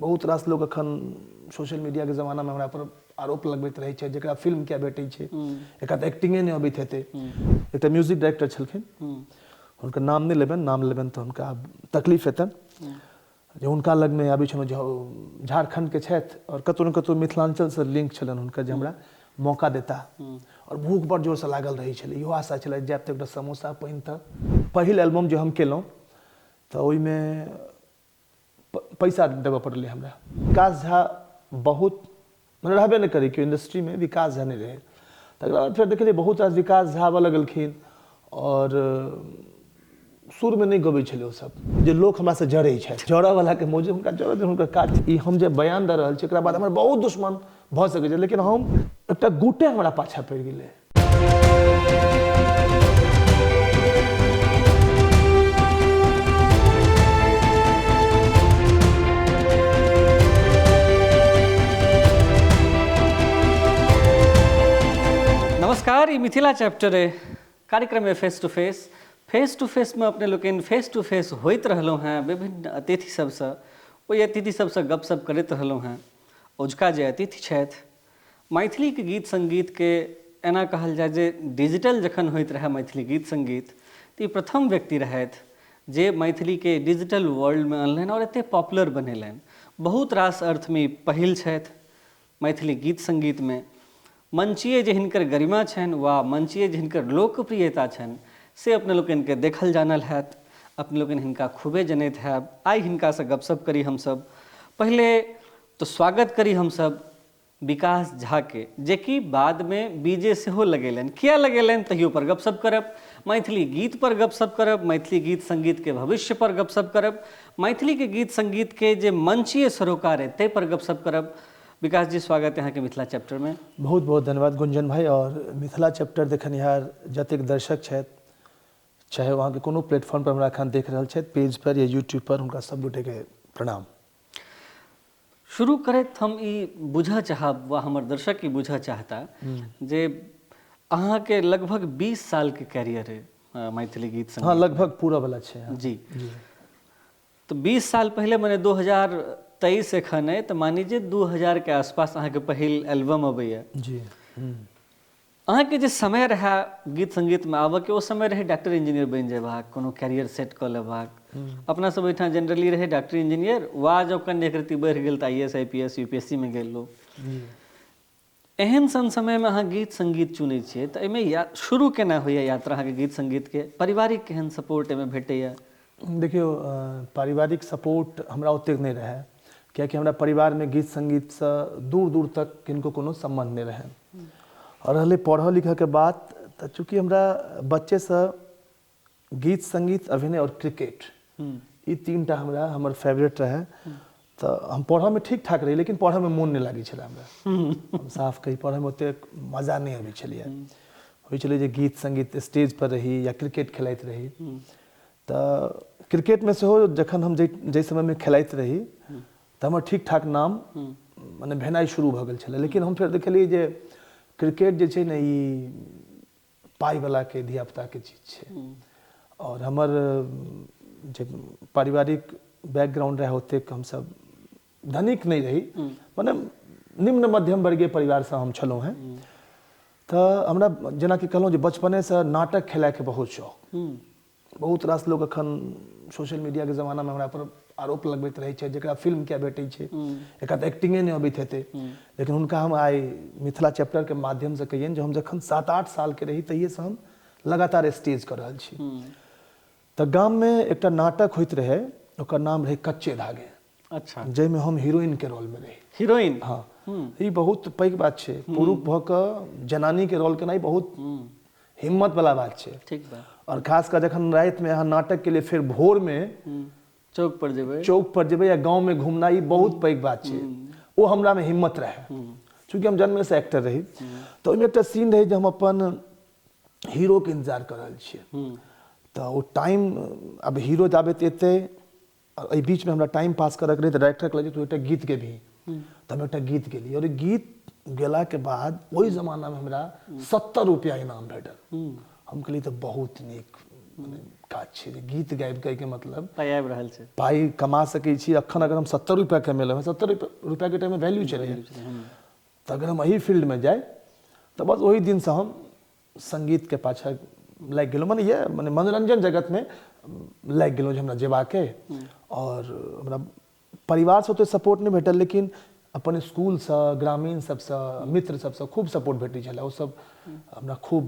बहुत रास लोक एखन सोशल मीडियाके जमानामे हमरा पर आरोप लगबैत रहै छै जेकरा फिल्म किया भेटै छै, एकरा तऽ एक्टिंगे नहि अबैत हेतै। एकटा म्यूजिक डायरेक्टर छलखिन, हुनकर नाम नहि लेबनि, नाम लेबनि तऽ हुनका तकलीफ हेतनि, जे हुनका लगमे आबै छलहुँ, जे झारखण्डके छथि आओर कतहु ने कतहु मिथिलाञ्चलसँ लिंक छलनि हुनकर, जे हमरा मौका देता। आओर भूख बड़ जोरसँ लागल रहै छलै, इहो आशा छलै जायब तऽ एकटा समोसा पानि। तऽ पहिल एल्बम जे हम केलहुँ तऽ ओहिमे पैसा देबऽ पड़लै हमरा। विकास झा बहुत मने रहबे नहि करै केओ इंडस्ट्रीमे, विकास झा नहि रहै। तकर बाद फेर देखलियै बहुत रास विकास झा आबऽ लगलखिन आओर सुरमे नहि गबै छलै ओसभ, जे लोक हमरासँ जरै छथि, जरऽवलाके मौज हुनका जरऽ, हुनकर काज। ई हम जे बयान दऽ रहल छी एकरा बाद हमर बहुत दुश्मन भऽ सकै छै, लेकिन हम एकटा गुटे हमरा पाछाँ पड़ि गेलै। नमस्कार, ई मिथिला चैप्टर है, कार्यक्रम है face to face. Face to face में अपने लोकनि फेस टू फेस होइत रहलहुँ हेँ विभिन्न अतिथि सबसँ, ओहि अतिथि सबसँ गपशप करैत रहलहुँ हेँ। औझका जे अतिथि छथि, मैथिलीके गीत सङ्गीतके एना कहल जाय जे डिजिटल जखन होइत रहए मैथिली गीत सङ्गीत, तऽ ई प्रथम व्यक्ति रहथि जे मैथिलीके डिजिटल वर्ल्डमे अनलनि आओर एतेक पॉपुलर बनेलनि। बहुत रास अर्थमे ई पहिल छथि मैथिली गीत सङ्गीतमे। मंचीय जे हिनकर गरिमा छनि वा मंचीय जे हिनकर लोकप्रियता छनि से अपने लोकनिके देखल जानल हैत, अपने लोकनि हिनका खूबे जनैत हैब। आइ हिनकासँ गपशप करी हमसभ। पहिले तऽ स्वागत करी हमसभ विकास झाके, जेकि बादमे बीजे सेहो लगेलनि। किया लगेलनि तहियो पर गपशप करब, मैथिली गीत पर गपशप करब, मैथिली गीत सङ्गीतके भविष्य पर गपशप करब, मैथिलीके गीत सङ्गीतके जे मंचीय सरोकार है ताहि पर गपशप करब। विकास जी, स्वागत है अहाँके मिथिला चैप्टर में। बहुत बहुत धन्यवाद गुंजन भाई। और मिथिला चैप्टर देखनिहार जतेक दर्शक छथि, चाहे अहाँके कोनो प्लेटफॉर्म पर हमरा एखन देख रहल छथि, पेज पर या यूट्यूब पर, हुनका सब गोटेके प्रणाम। शुरू करैत हम ई बुझऽ चाहब वा हमर दर्शक ई बुझऽ चाहता जे अहाँके लगभग 20 सालके कैरियर है मैथिली गीत संगीत। हाँ, लगभग पूरा वाला छै। हाँ। जी जी। तो 20 साल पहले मने 2023 एखन है, तऽ मानी जे 2000 के आसपास अहाँके पहिल एल्बम अबैया। जी। अहाँके जे समय रहए गीत सङ्गीतमे आबऽके, ओ समय रहै डॉक्टर इंजीनियर बनि जेबाक, कोनो कैरियर सेट कऽ लेबाक। अपना सब ओहिठाम जनरली रहै डॉक्टर इंजीनियर, वा जब कनि एक रत्ती बढ़ि गेल तऽ I S, I P S, U P S C मे गेल लोक। एहन सन समयमे अहाँ गीत सङ्गीत चुनै छियै तऽ एहिमे या शुरू केना होइए यात्रा अहाँके गीत सङ्गीतके? पारिवारिक केहन सपोर्ट एहिमे भेटैए? देखियौ, पारिवारिक सपोर्ट हमरा ओतेक नहि रहए, कियाकि हमरा परिवारमे गीत सङ्गीतसँ दूर दूर तक किनको कोनो सम्बन्ध नहि रहनि। आओर रहलै पढ़ऽ लिखऽके बात, तऽ चूँकि हमरा बच्चेसँ गीत सङ्गीत, अभिनय आओर क्रिकेट, ई तीन टा हमरा हमर फेवरेट रहए। तऽ हम पढ़ऽमे ठीक ठाक रही, लेकिन पढ़ऽमे मोन नहि लागै छलै हमरा। हम साफ कही, पढ़ऽमे ओतेक मजा नहि अबै छलैए। होइ छलै जे गीत सङ्गीत स्टेज पर रही या क्रिकेट खेलाइत रही। तऽ क्रिकेटमे सेहो जखन हम जाहि समयमे खेलाइत रही तऽ हमर ठीक ठाक नाम मने भेनाइ शुरू भऽ गेल छलै। लेकिन हम फेर देखलियै जे क्रिकेट जे छै ने, ई पाइवलाके धियापुताके चीज छै। आओर हमर जे पारिवारिक बैकग्राउंड रहै, ओतेक हमसब धनिक नहि रही, मने निम्न मध्यम वर्गीय परिवारसँ हम छलहुँ हेँ। तऽ हमरा जेनाकि कहलहुँ जे बचपनेसँ नाटक खेलाइके बहुत शौक। बहुत रास लोक एखन सोशल मीडियाके जमानामे हमरा पर आरोप लगबैत रहै छै जेकरा फिल्म किया भेटै छै, एकरा तऽ एक्टिंगे नहि अबैत हेतै। लेकिन हुनका हम आइ मिथिला चैप्टरके माध्यमसँ कहियनि जे हम जखन 7-8 सालके रही तहिएसँ हम लगातार स्टेज कऽ रहल छी। तऽ गाममे एकटा नाटक होइत रहै, ओकर नाम रहै कच्चे धागे। अच्छा। जाहिमे हम हीरोइनके रोलमे रही। हीरोइन? हाँ, ई बहुत पैघ बात छै। पुरुष भऽ कऽ जनानीके रोल केनाइ बहुत हिम्मत वाला बात छै। ठीक बा। और खास कर जखन रातिमे अहाँ नाटक के लिए फेर भोरमे चौक पर जेबै, चौक पर जेबै या गाँवमे घूमना, ई बहुत पैघ बात छै। ओ हमरामे हिम्मत रहै, चूँकि हम जन्मेसँ एक्टर रही। तऽ ओहिमे एकटा सीन रहै जे हम अपन हीरोके इंतजार कऽ रहल छियै। तऽ ओ टाइम आब हीरो जाबेत एतै आओर एहि बीचमे हमरा टाइम पास करऽके रहै, तऽ डायरेक्टर कहलक तू एकटा गीत गेबही। तऽ हम एकटा गीत गेलियै आओर गीत गेलाके बाद ओहि जमानामे हमरा 70 रुपैआ इनाम भेटल। हम कहलियै तऽ बहुत नीक मने काज छै जे गीत गाबि कऽ एहिके मतलब पाइ आबि रहल छै, पाइ कमा सकै छी। अखन अगर हम 70 रुपैआ कमेलहुँ, 70 रुपैआके टाइममे वैल्यू छलै, तऽ अगर हम एहि फील्डमे जाइ तऽ बस ओहि दिनसँ हम सङ्गीतके पाछाँ लागि गेलहुँ, मने इएह मने मनोरञ्जन जगतमे लागि गेलहुँ जे हमरा जेबाक अइ। आओर हमरा परिवारसँ ओतेक सपोर्ट नहि भेटल, लेकिन अपन स्कूलसँ, ग्रामीण सबसँ, मित्र सबसँ खूब सपोर्ट भेटै छलै। ओसब हमरा खूब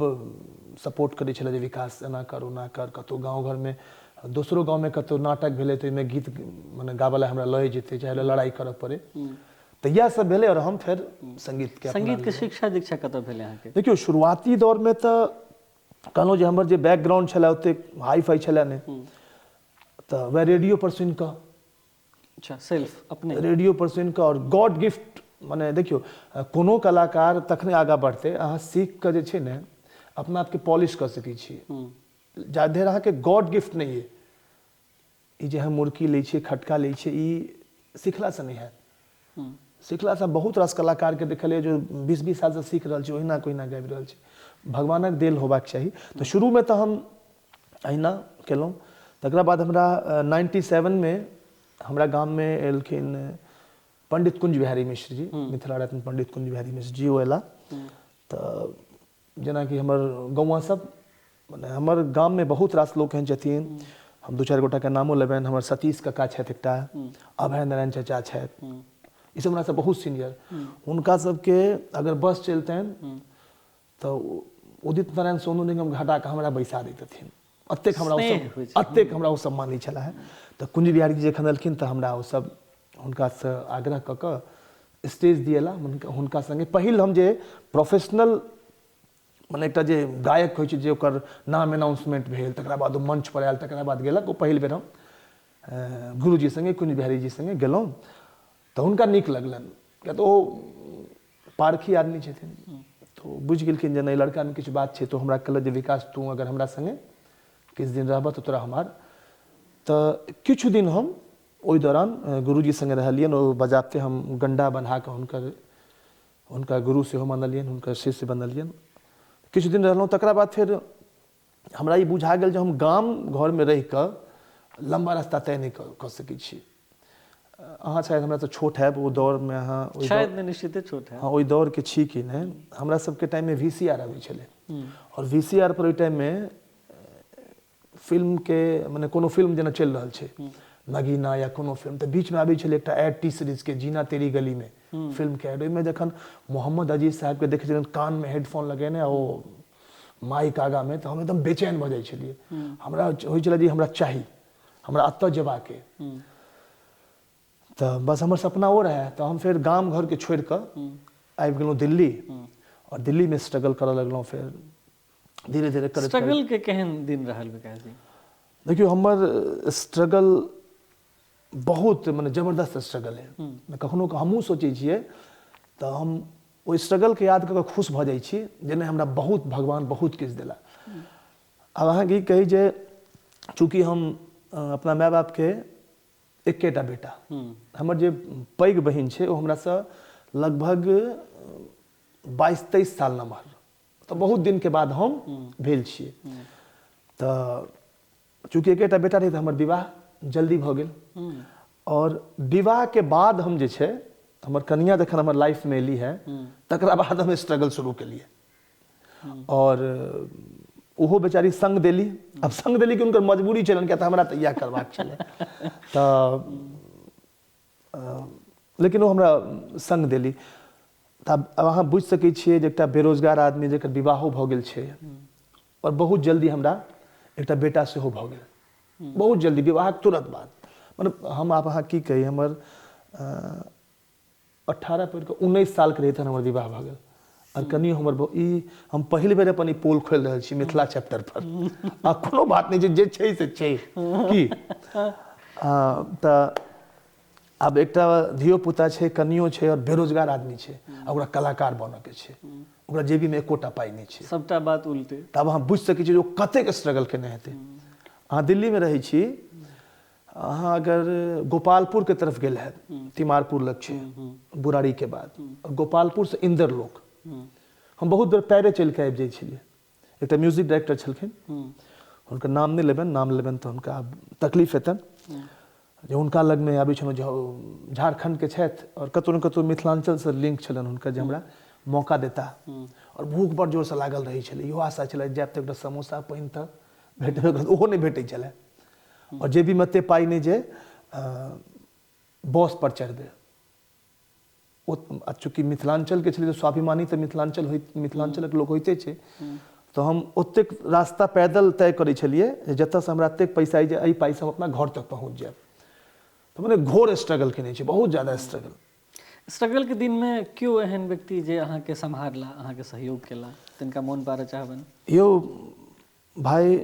सपोर्ट करै छलै जे विकास एना कर ओना कर। कतहु गाँव घरमे, दोसरो गाँवमे कतहु नाटक भेलै तऽ ओहिमे गीत मने गाबऽ लए हमरा लए जेतै, चाहे लड़ाइ करऽ पड़ै। तऽ इएह सब भेलै आओर हम फेर सङ्गीतके सङ्गीतके शिक्षा दीक्षा कतऽ भेलै अहाँके? देखियौ, शुरुआती दौरमे तऽ कहलहुँ जे हमर जे बैकग्राउंड छलै ओतेक हाई फाई छलै नहि, तऽ वएह रेडियो पर सुनिकऽ। अच्छा, सेल्फ अपने रेडियो पर सुनिकऽ। आओर गॉड गिफ्ट, मने देखियौ, कोनो कलाकार तखने आगाँ बढ़तै, अहाँ सीख कऽ जे छै ने अपना आपके पॉलिश कऽ सकै छी, जा धरि अहाँके गॉड गिफ्ट नहि अइ। ई जे हम मुर्की लै छियै, खटका लै छियै, ई सिखलासँ नहि हैत। सिखलासँ बहुत रास कलाकारके देखलियै जो 20-20 सालसँ सीख रहल छै, ओहिना कोहिना गाबि रहल छै। भगवानक देल होबाक चाही। तऽ शुरूमे तऽ हम अहिना केलहुँ। तकरा बाद हमरा 97मे हमरा गाममे एलखिन पंडित कुंज बिहारी मिश्र जी, मिथिला रत्न पंडित कुंज बिहारी मिश्र जी, ओ अयला। तऽ जेनाकि हमर गौआँ सब, मने हमर गाममे बहुत रास लोक एहन छथिन, हम 2-4 गोटाके नामो लेबनि। हमर सतीश कका छथि एकटा, अभय नारायण चचा छथि, ई सब हमरासँ बहुत सीनियर। हुनका सबके अगर बस चलितनि तऽ उदित नारायण सोनू निगम घटा कऽ हमरा बैसा दैतथिन, एतेक हमरा ओसब, एतेक हमरा ओसब मानै छलाह। तऽ कुंज बिहारी जी जखन एलखिन तऽ हमरा ओसब हुनकासँ आग्रह कऽ कऽ स्टेज दिएला। हुनका सङ्गे पहिल हम जे प्रोफेशनल मने एकटा जे गायक होइ छै जे ओकर नाम अनाउंसमेंट भेल, तकरा बाद ओ मंच पर आयल, तकरा बाद गेलक, ओ पहिल बेर हम गुरुजी सङ्गे, कुंज बिहारी जी सङ्गे गेलहुँ। तऽ हुनका नीक लगलनि, किया तऽ ओ पारखी आदमी छथिन, तऽ ओ बुझि गेलखिन जे नहि, लड़कामे किछु बात छै। तऽ हमरा कहलक जे विकास, तू अगर हमरा सङ्गे किछु दिन रहबह तऽ तोरा हमार। तऽ किछु दिन हम ओहि दौरान गुरुजी सङ्गे रहलियनि। ओ बजाबते हम गण्डा बन्हा कऽ हुनका गुरु सेहो मानलियनि, हुनकर शिष्य बनलियनि। किछु दिन रहलहुँ, तकरा बाद फेर हमरा ई बुझा गेल जे हम गाम घरमे रहि कऽ लम्बा रास्ता तय नहि कऽ सकै छी। अहाँ शायद हमरासँ छोट हैब, ओ दौरमे अहाँ शायद नहि, निश्चिते छोट हैब। हाँ, ओहि दौरके छी कि नहि। हमरा सबके टाइममे VCR आबै छलै, आओर VCR पर ओहि टाइममे फिल्मके मने कोनो फिल्म जेना चलि रहल छै, नगीना या कोनो फिल्म, तऽ बीचमे आबै छलै एकटा एड टी सीरीजके, जीना तेरी गलीमे फिल्मके एड। ओहिमे जखन मोहम्मद अजीज साहबके देखै छलियनि कानमे हेडफोन लगेने ओ माइक आगाँमे, तऽ हम एकदम बेचैन भऽ जाइ छलियै। हमरा होइ छलै जे हमरा चाही, हमरा एतऽ जेबाक अइ। तऽ बस हमर सपना ओ रहै। तऽ हम फेर गाम घरके छोड़ि कऽ आबि गेलहुँ दिल्ली, आओर दिल्लीमे स्ट्रगल करऽ लगलहुँ। फेर धीरे धीरे करैत स्ट्रगल के केहन दिन रहल विकास जी? देखियौ, हमर स्ट्रगल बहुत मने जबरदस्त स्ट्रगल है। कखनो कऽ हमहूँ सोचै छियै तऽ हम ओहि स्ट्रगलके याद कऽ कऽ खुश भऽ जाइ छी जे नहि, हमरा बहुत भगवान बहुत किछु देला। आब अहाँके ई कही जे चूँकि हम अपना माय बापके एकेटा बेटा, हमर जे पैघ बहिन छै ओ हमरासँ लगभग 22-23 साल नमहर, तऽ बहुत दिनके बाद हम भेल छियै। तऽ चूँकि एकेटा बेटा रहै तऽ हमर विवाह जल्दी भऽ गेल। आओर विवाहके बाद हम जे छै, हमर कनिया जखन हमर लाइफमे एली है, तकरा बाद हम स्ट्रगल शुरू केलियै। आओर ओहो बेचारी सङ्ग देली। आब सङ्ग देली कि हुनकर मजबूरी छलनि, किया तऽ हमरा तऽ इएह करबाक छलै। तऽ लेकिन ओ हमरा सङ्ग देली। तऽ आब अहाँ बुझि सकै छियै जे एकटा बेरोजगार आदमी जकर विवाहो भऽ गेल छै, आओर बहुत जल्दी हमरा एकटा बेटा सेहो भऽ गेल, बहुत जल्दी विवाहक तुरंत बाद। मतलब हम आब अहाँ की कही, हमर 18 पढ़ि कऽ 19 सालके रही तहन हमर विवाह भऽ गेल। आओर कनि हमर ई हम पहिल बेर अपन ई पोल खोलि रहल छी मिथिला चैप्टर पर, आ कोनो बात नहि छै, जे छै से छै की। तऽ आब एकटा धियो पुता छै, कनियो छै, आओर बेरोजगार आदमी छै, आ ओकरा कलाकार बनऽके छै, ओकरा जेबीमे एकोटा पाइ नहि छै, सबटा बात उल्टे। तऽ आब अहाँ बुझि सकै छी जे ओ कतेक स्ट्रगल केने हेतै। अहाँ दिल्लीमे रहै छी, अहाँ अगर गोपालपुरके तरफ गेल हैब, तिमारपुर लग छै बुराड़ीके बाद, गोपालपुरसँ इंदरलोक, हम बहुत बेर पैरे चलि कऽ आबि जाइ छलियै। एकटा म्यूजिक डायरेक्टर छलखिन, हुनकर नाम नहि लेबनि, नाम लेबनि तऽ हुनका तकलीफ हेतनि, जे हुनका लगमे आबै छलहुँ जे झारखण्डके छथि आओर कतहु ने कतहु मिथिलाञ्चलसँ लिंक छलनि हुनकर, जे हमरा मौका देता। आओर भूख बड़ जोरसँ लागल रहै छलै, इहो आशा छलै जायब तऽ एकटा समोसा पानि तऽ भेटबे करत, ओहो नहि भेटै छलै। आओर जेबीमे एतेक पाइ नहि जे बस पर चढ़बै। ओ चूँकि मिथिलाञ्चलके छलै तऽ स्वाभिमानी तऽ मिथिलाञ्चल होइत, मिथिलाञ्चलक लोक होइते छै, तऽ हम ओतेक रास्ता पैदल तय करै छलियै जे जतऽसँ हमरा एतेक पैसा अइ जे एहि पाइसँ हम अपना घर तक पहुँच जायब। तऽ मने घोर स्ट्रगल केने छी, बहुत ज्यादा स्ट्रगल। स्ट्रगलके दिनमे केओ एहन व्यक्ति जे अहाँके सम्हारला, अहाँके सहयोग केला, तिनका मोन पारऽ चाहबनि? यौ भाइ,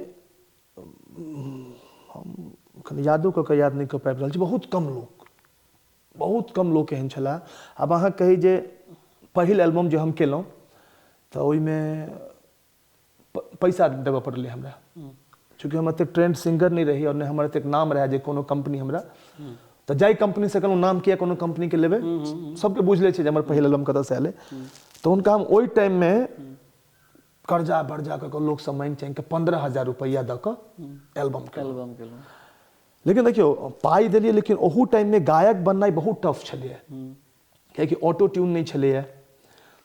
हम कनि यादो कऽ कऽ याद नहि कऽ पाबि रहल छी। बहुत कम लोक, बहुत कम लोक एहन छलाह। आब अहाँ कही जे पहिल एल्बम जे हम केलहुँ तऽ ओहिमे पैसा देबऽ पड़लै हमरा, चूँकि हम एतेक ट्रेंड सिंगर नहि रही आओर नहि हमर एतेक नाम रहए जे कोनो कंपनी हमरा, तऽ जाहि कंपनीसँ कहलहुँ नाम किया कोनो कंपनीके लेबै, सबके बुझले छै जे हमर पहिल एल्बम कतऽसँ आयल। तऽ हुनका हम ओहि टाइममे कर्जा बर्जा कऽ कऽ लोकसँ माँगि चाँगि कऽ 15,000 रुपैआ दऽ कऽ एल्बम केलहुँ। लेकिन देखियौ पाइ देलियै, लेकिन ओहू टाइममे गायक बननाइ बहुत टफ छलैए, कियाकि ऑटो ट्यून नहि छलैए।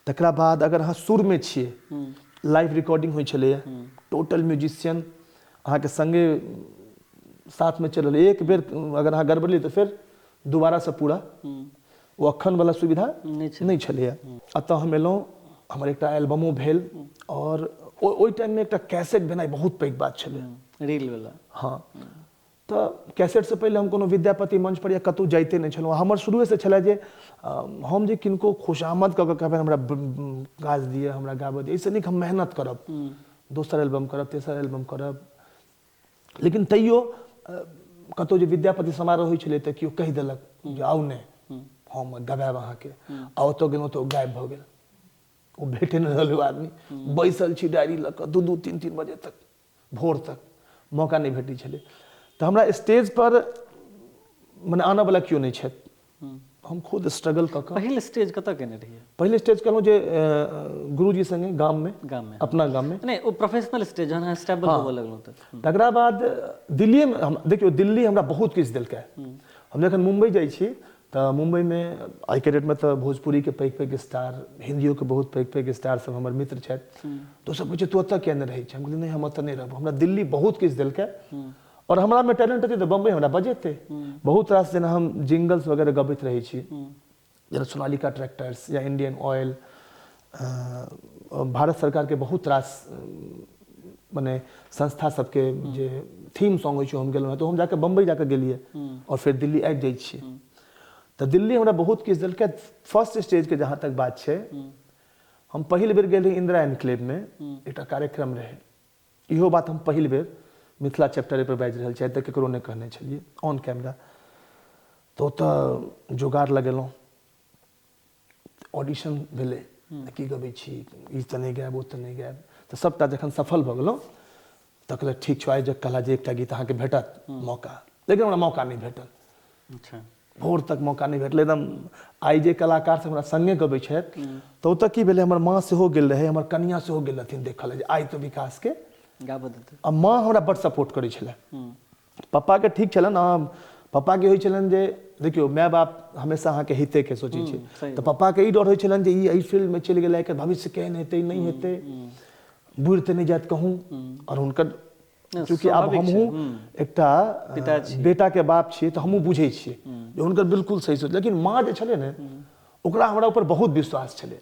तकरा बाद अगर अहाँ सुरमे छियै, लाइव रिकॉर्डिंग होइ छलैए, टोटल म्यूजिशियन अहाँके सङ्गे साथमे चलल, एक बेर अगर अहाँ गड़बड़लियै तऽ फेर दोबारासँ पूरा, ओ अखनवला सुविधा नहि छलैए। एतऽ हम एलहुँ, हमर एकटा एल्बमो भेल, आओर ओहि टाइममे एकटा कैसेट भेनाइ बहुत पैघ बात छलै, रीलवला। हँ, तऽ कैसेटसँ पहिले हम कोनो विद्यापति मंच पर या कतहु जाइते नहि छलहुँ। हमर शुरुएसँ छलै जे हम जे किनको खुशामद कऽ कऽ कहबनि हमरा काज दिअ, हमरा गाबऽ दिअ, एहिसँ नीक हम मेहनत करब, दोसर एल्बम करब, तेसर एल्बम करब। लेकिन तैयो कतहु जे विद्यापति समारोह होइ छलै तऽ केओ कहि देलक जे आउ नहि, हम गबायब अहाँके, आ ओतऽ गेलहुँ तऽ ओ गायब भऽ गेल, ओ भेटे नहि रहल ओ आदमी। बैसल छी डायरी लऽ कऽ 2-2, 3-3 बजे तक, भोर तक, मौका नहि भेटै छलै। तऽ हमरा स्टेज पर मने आनऽवला केओ नहि छथि, हम खुद स्ट्रगल कऽ कऽ। पहिल स्टेज कतऽ केने रहियै? पहिल स्टेज केलहुँ जे गुरुजी संगे गाममे, अपना गाममे। नहि, ओ प्रोफेशनल स्टेज जहन अहाँ स्टेबल होबऽ लगलहुँ तऽ। तकरा बाद दिल्लीमे हम देखियौ, दिल्ली हमरा बहुत किछु देलकै। हम जखन मुम्बई जाइ छी तऽ मुम्बईमे आइके डेटमे तऽ भोजपुरीके पैघ पैघ स्टार, हिन्दियोके बहुत पैघ पैघ स्टार सब हमर मित्र छथि, तऽ ओ सब कहै छै तू ओतऽ किया नहि रहै छै? हम कहलियै नहि, हम ओतऽ नहि रहब, हमरा दिल्ली बहुत किछु देलकै और हमरामे टैलेंट हेतै तऽ बम्बई हमरा बजेतै। बहुत रास जेना हम जिंगल्स वगैरह गबैत रहै छी, जेना सोनालिका ट्रैक्टर्स या इंडियन ऑयल, भारत सरकारके बहुत रास मने संस्था सबके जे थीम सॉन्ग होइ छै हम गेलहुँ हँ, तऽ हम जाकऽ बम्बई जाकऽ गेलियै और फेर दिल्ली आबि जाइ छियै। तऽ दिल्ली हमरा बहुत किछु देलकै। फर्स्ट स्टेजके जहाँ तक बात छै, हम पहिल बेर गेल रही इंदिरा एनक्लेवमे, एकटा कार्यक्रम रहै। इहो बात हम पहिल बेर मिथिला चैप्टर पर बाजि रहल छी, आइ तक ककरो नहि कहने छलियै ऑन कैमरा। तऽ ओतऽ जोगाड़ लगेलहुँ, ऑडिशन भेलै, की गबै छी, ई तऽ नहि गायब, ओ तऽ नहि गायब। तऽ सबटा जखन सफल भऽ गेलहुँ तऽ कहलक ठीक छौ, आइ जब कहला जे एकटा गीत अहाँके भेटत मौका, लेकिन हमरा मौका नहि भेटल। अच्छा। भोर तक मौका नहि भेटल एकदम। आइ जे कलाकार सब हमरा सङ्गे गबै छथि तऽ ओतऽ की भेलै, हमर माँ सेहो गेल रहै, हमर कनिया सेहो गेल रहथिन देखऽ लए जे आइ तऽ विकासके गाबऽ देतै। आ माँ हमरा बड सपोर्ट करै छलै। पप्पाके ठीक छलनि, पप्पाके होइ छलनि जे देखियौ माय बाप हमेशा अहाँके हितेके सोचै छै, तऽ पप्पाके ई डर होइ छलनि जे ई एहि फील्डमे चलि गेलै, एकर भविष्य केहन हेतै, नहि हेतै, बुढ़ि तऽ नहि जायत कहूँ। आओर हुनकर चूँकि आब हमहूँ एकटा बेटाके बाप छियै तऽ हमहूँ बुझै छियै जे हुनकर बिल्कुल सही सोच। लेकिन माँ जे छलै ने, ओकरा हमरा ऊपर बहुत विश्वास छलै,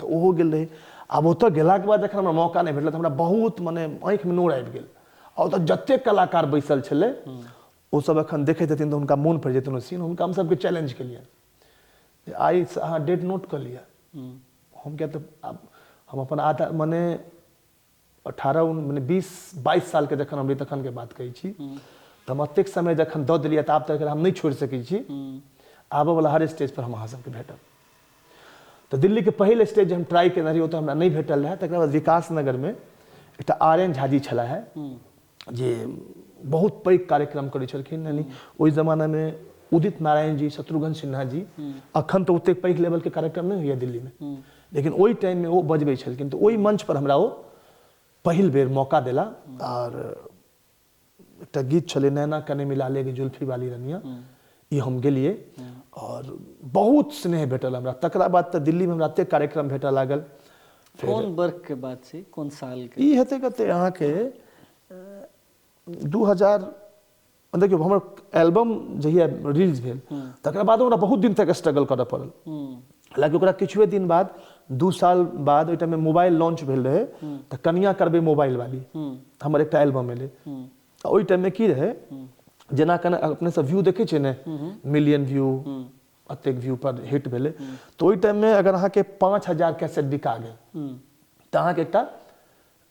तऽ ओहो गेल रहै। आब ओतऽ गेलाके बाद जखन हमरा मौका नहि भेटल तऽ हमरा बहुत मने आँखिमे नोर आबि गेल। आ ओतऽ जतेक कलाकार बैसल छलै ओ सब एखन देखैत हेथिन तऽ हुनका मोन पड़ि जेतनि ओ सीन। हुनका हम सबके चैलेंज केलियनि जे आइ अहाँ डेट नोट कऽ लिअ। हम किया तऽ आब हम अपन आधा मने 18 मने 20-22 सालके जखन हम रही तखनके बात कहै छी, तऽ हम एतेक समय जखन दऽ देलियै तऽ आब तऽ एकरा हम नहि छोड़ि सकै छी। आबऽवला हर स्टेज पर हम अहाँ सबके भेटब। तऽ दिल्लीके पहिल स्टेज जे हम ट्राई केने रही ओतऽ हमरा नहि भेटल रहै। तकरा बाद विकास नगरमे एकटा आर एन झाजी छलाह है, जे बहुत पैघ कार्यक्रम करै छलखिन। यानी ओहि जमानामे उदित नारायण जी, शत्रुघ्न सिन्हा जी, अखन तऽ ओतेक पैघ लेवलके कार्यक्रम नहि होइए दिल्लीमे, लेकिन ओहि टाइममे ओ बजबै छलखिन। तऽ ओहि मंच पर हमरा ओ पहिल बेर मौका देला और एकटा गीत छलै नैना कने मिला ले जुल्फी वाली रनिया, ई हम गेलियै और बहुत स्नेह भेटल हमरा। तकरा बाद तऽ दिल्लीमे हमरा एतेक कार्यक्रम भेटऽ लागल। कोन वर्ष के बात छै, कोन साल के? ई हेतै कते अहाँके 2000, देखियौ हमर एल्बम जहिया रिलीज भेल तकरा बाद हमरा बहुत दिन तक स्ट्रगल करऽ पड़ल। हालाँकि ओकरा किछुए दिन बाद 2 साल बाद ओहि टाइममे मोबाइल लॉन्च भेल रहै, तऽ कनिया करबै मोबाइल वाली हमर एकटा एल्बम एलै। आ ओहि टाइममे की रहै, जेना कने अपने सब व्यू देखै छियै ने, मिलियन व्यू अतेक व्यू पर हिट भेलै, तऽ ओहि टाइममे अगर अहाँके 5000 कैसेट बिका गेल तऽ अहाँके एकटा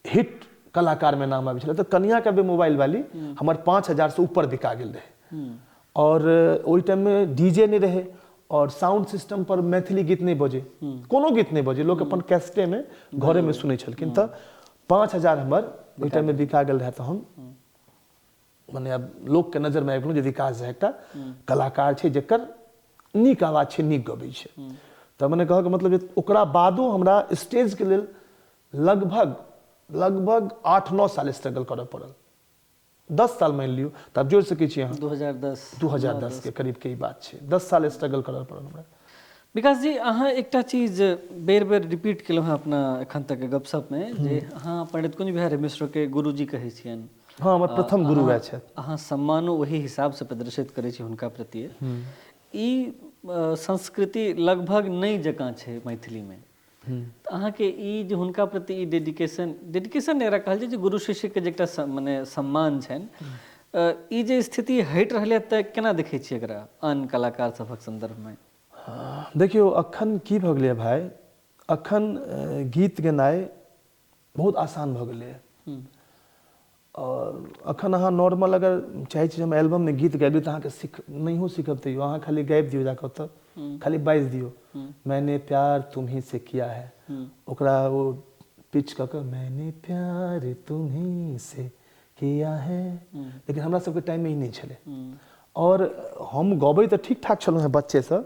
हिट कलाकारमे नाम आबै छलै। तऽ कनिया करबै मोबाइल वाली हमर 5000 से ऊपर बिका गेल रहै। और ओहि टाइममे डीजे नहि रहै और साउंड सिस्टम पर मैथिली गीत नहि बजै, कोनो गीत नहि बजै, लोक अपन कैसेटेमे घरेमे सुनै छलखिन। तऽ 5000 हमर ओहि टाइममे बिका गेल रहै। तऽ हम मने आब लोकके नजरमे आबि गेलहुँ जे विकास झा एकटा कलाकार छै जकर नीक आवाज छै, नीक गबै छै। तऽ मने कहऽके मतलब जे ओकरा बादो हमरा स्टेजके लेल लगभग लगभग 8-9 साल स्ट्रगल करऽ पड़ल, 10 साल मानि लियौ तऽ आब जोड़ि सकै छी अहाँ 2010 के करीब के ई बात छै। 10 साल स्ट्रगल करऽ पड़ल हमरा। विकास जी, अहाँ एकटा चीज बेर बेर रिपीट केलहुँ हँ एखन एखन तक गपशपमे जे अहाँ पंडित कुंज बिहारी मिश्रके गुरुजी कहै छियनि। हँ, हमर प्रथम गुरु वएह छथि। अहाँ सम्मानो ओही हिसाबसँ प्रदर्शित करै छी हुनका प्रति। ई संस्कृति लगभग नहि जकाँ छै मैथिलीमे। तऽ अहाँके ई जे हुनका प्रति ई डेडिकेशन, डेडिकेशन एकरा कहल जाय जे गुरु शिष्यके जे एकटा मने सम्मान छनि, ई जे स्थिति हटि रहलै तऽ केना देखै छियै एकरा आन कलाकार सभक सन्दर्भमे? देखियौ अखन की भऽ गेलैए भाय, अखन गीत गेनाइ बहुत आसान भऽ गेलैए। और अखन अहाँ नॉर्मल अगर चाहै छी हम एल्बममे गीत गाबी तऽ अहाँके सीख नहियो सीखब तैयो अहाँ खाली गाबि दियौ जाकऽ ओतऽ, खाली बाजि दियौ मैंने प्यार तुम्ही से किया है, ओकरा ओ पिच कऽ कऽ मैंने प्यार तुम्ही से किया है। लेकिन हमरा सबके टाइममे ई नहि छलै। और हम गबै तऽ ठीक ठाक छलहुँ हेँ बच्चेसँ,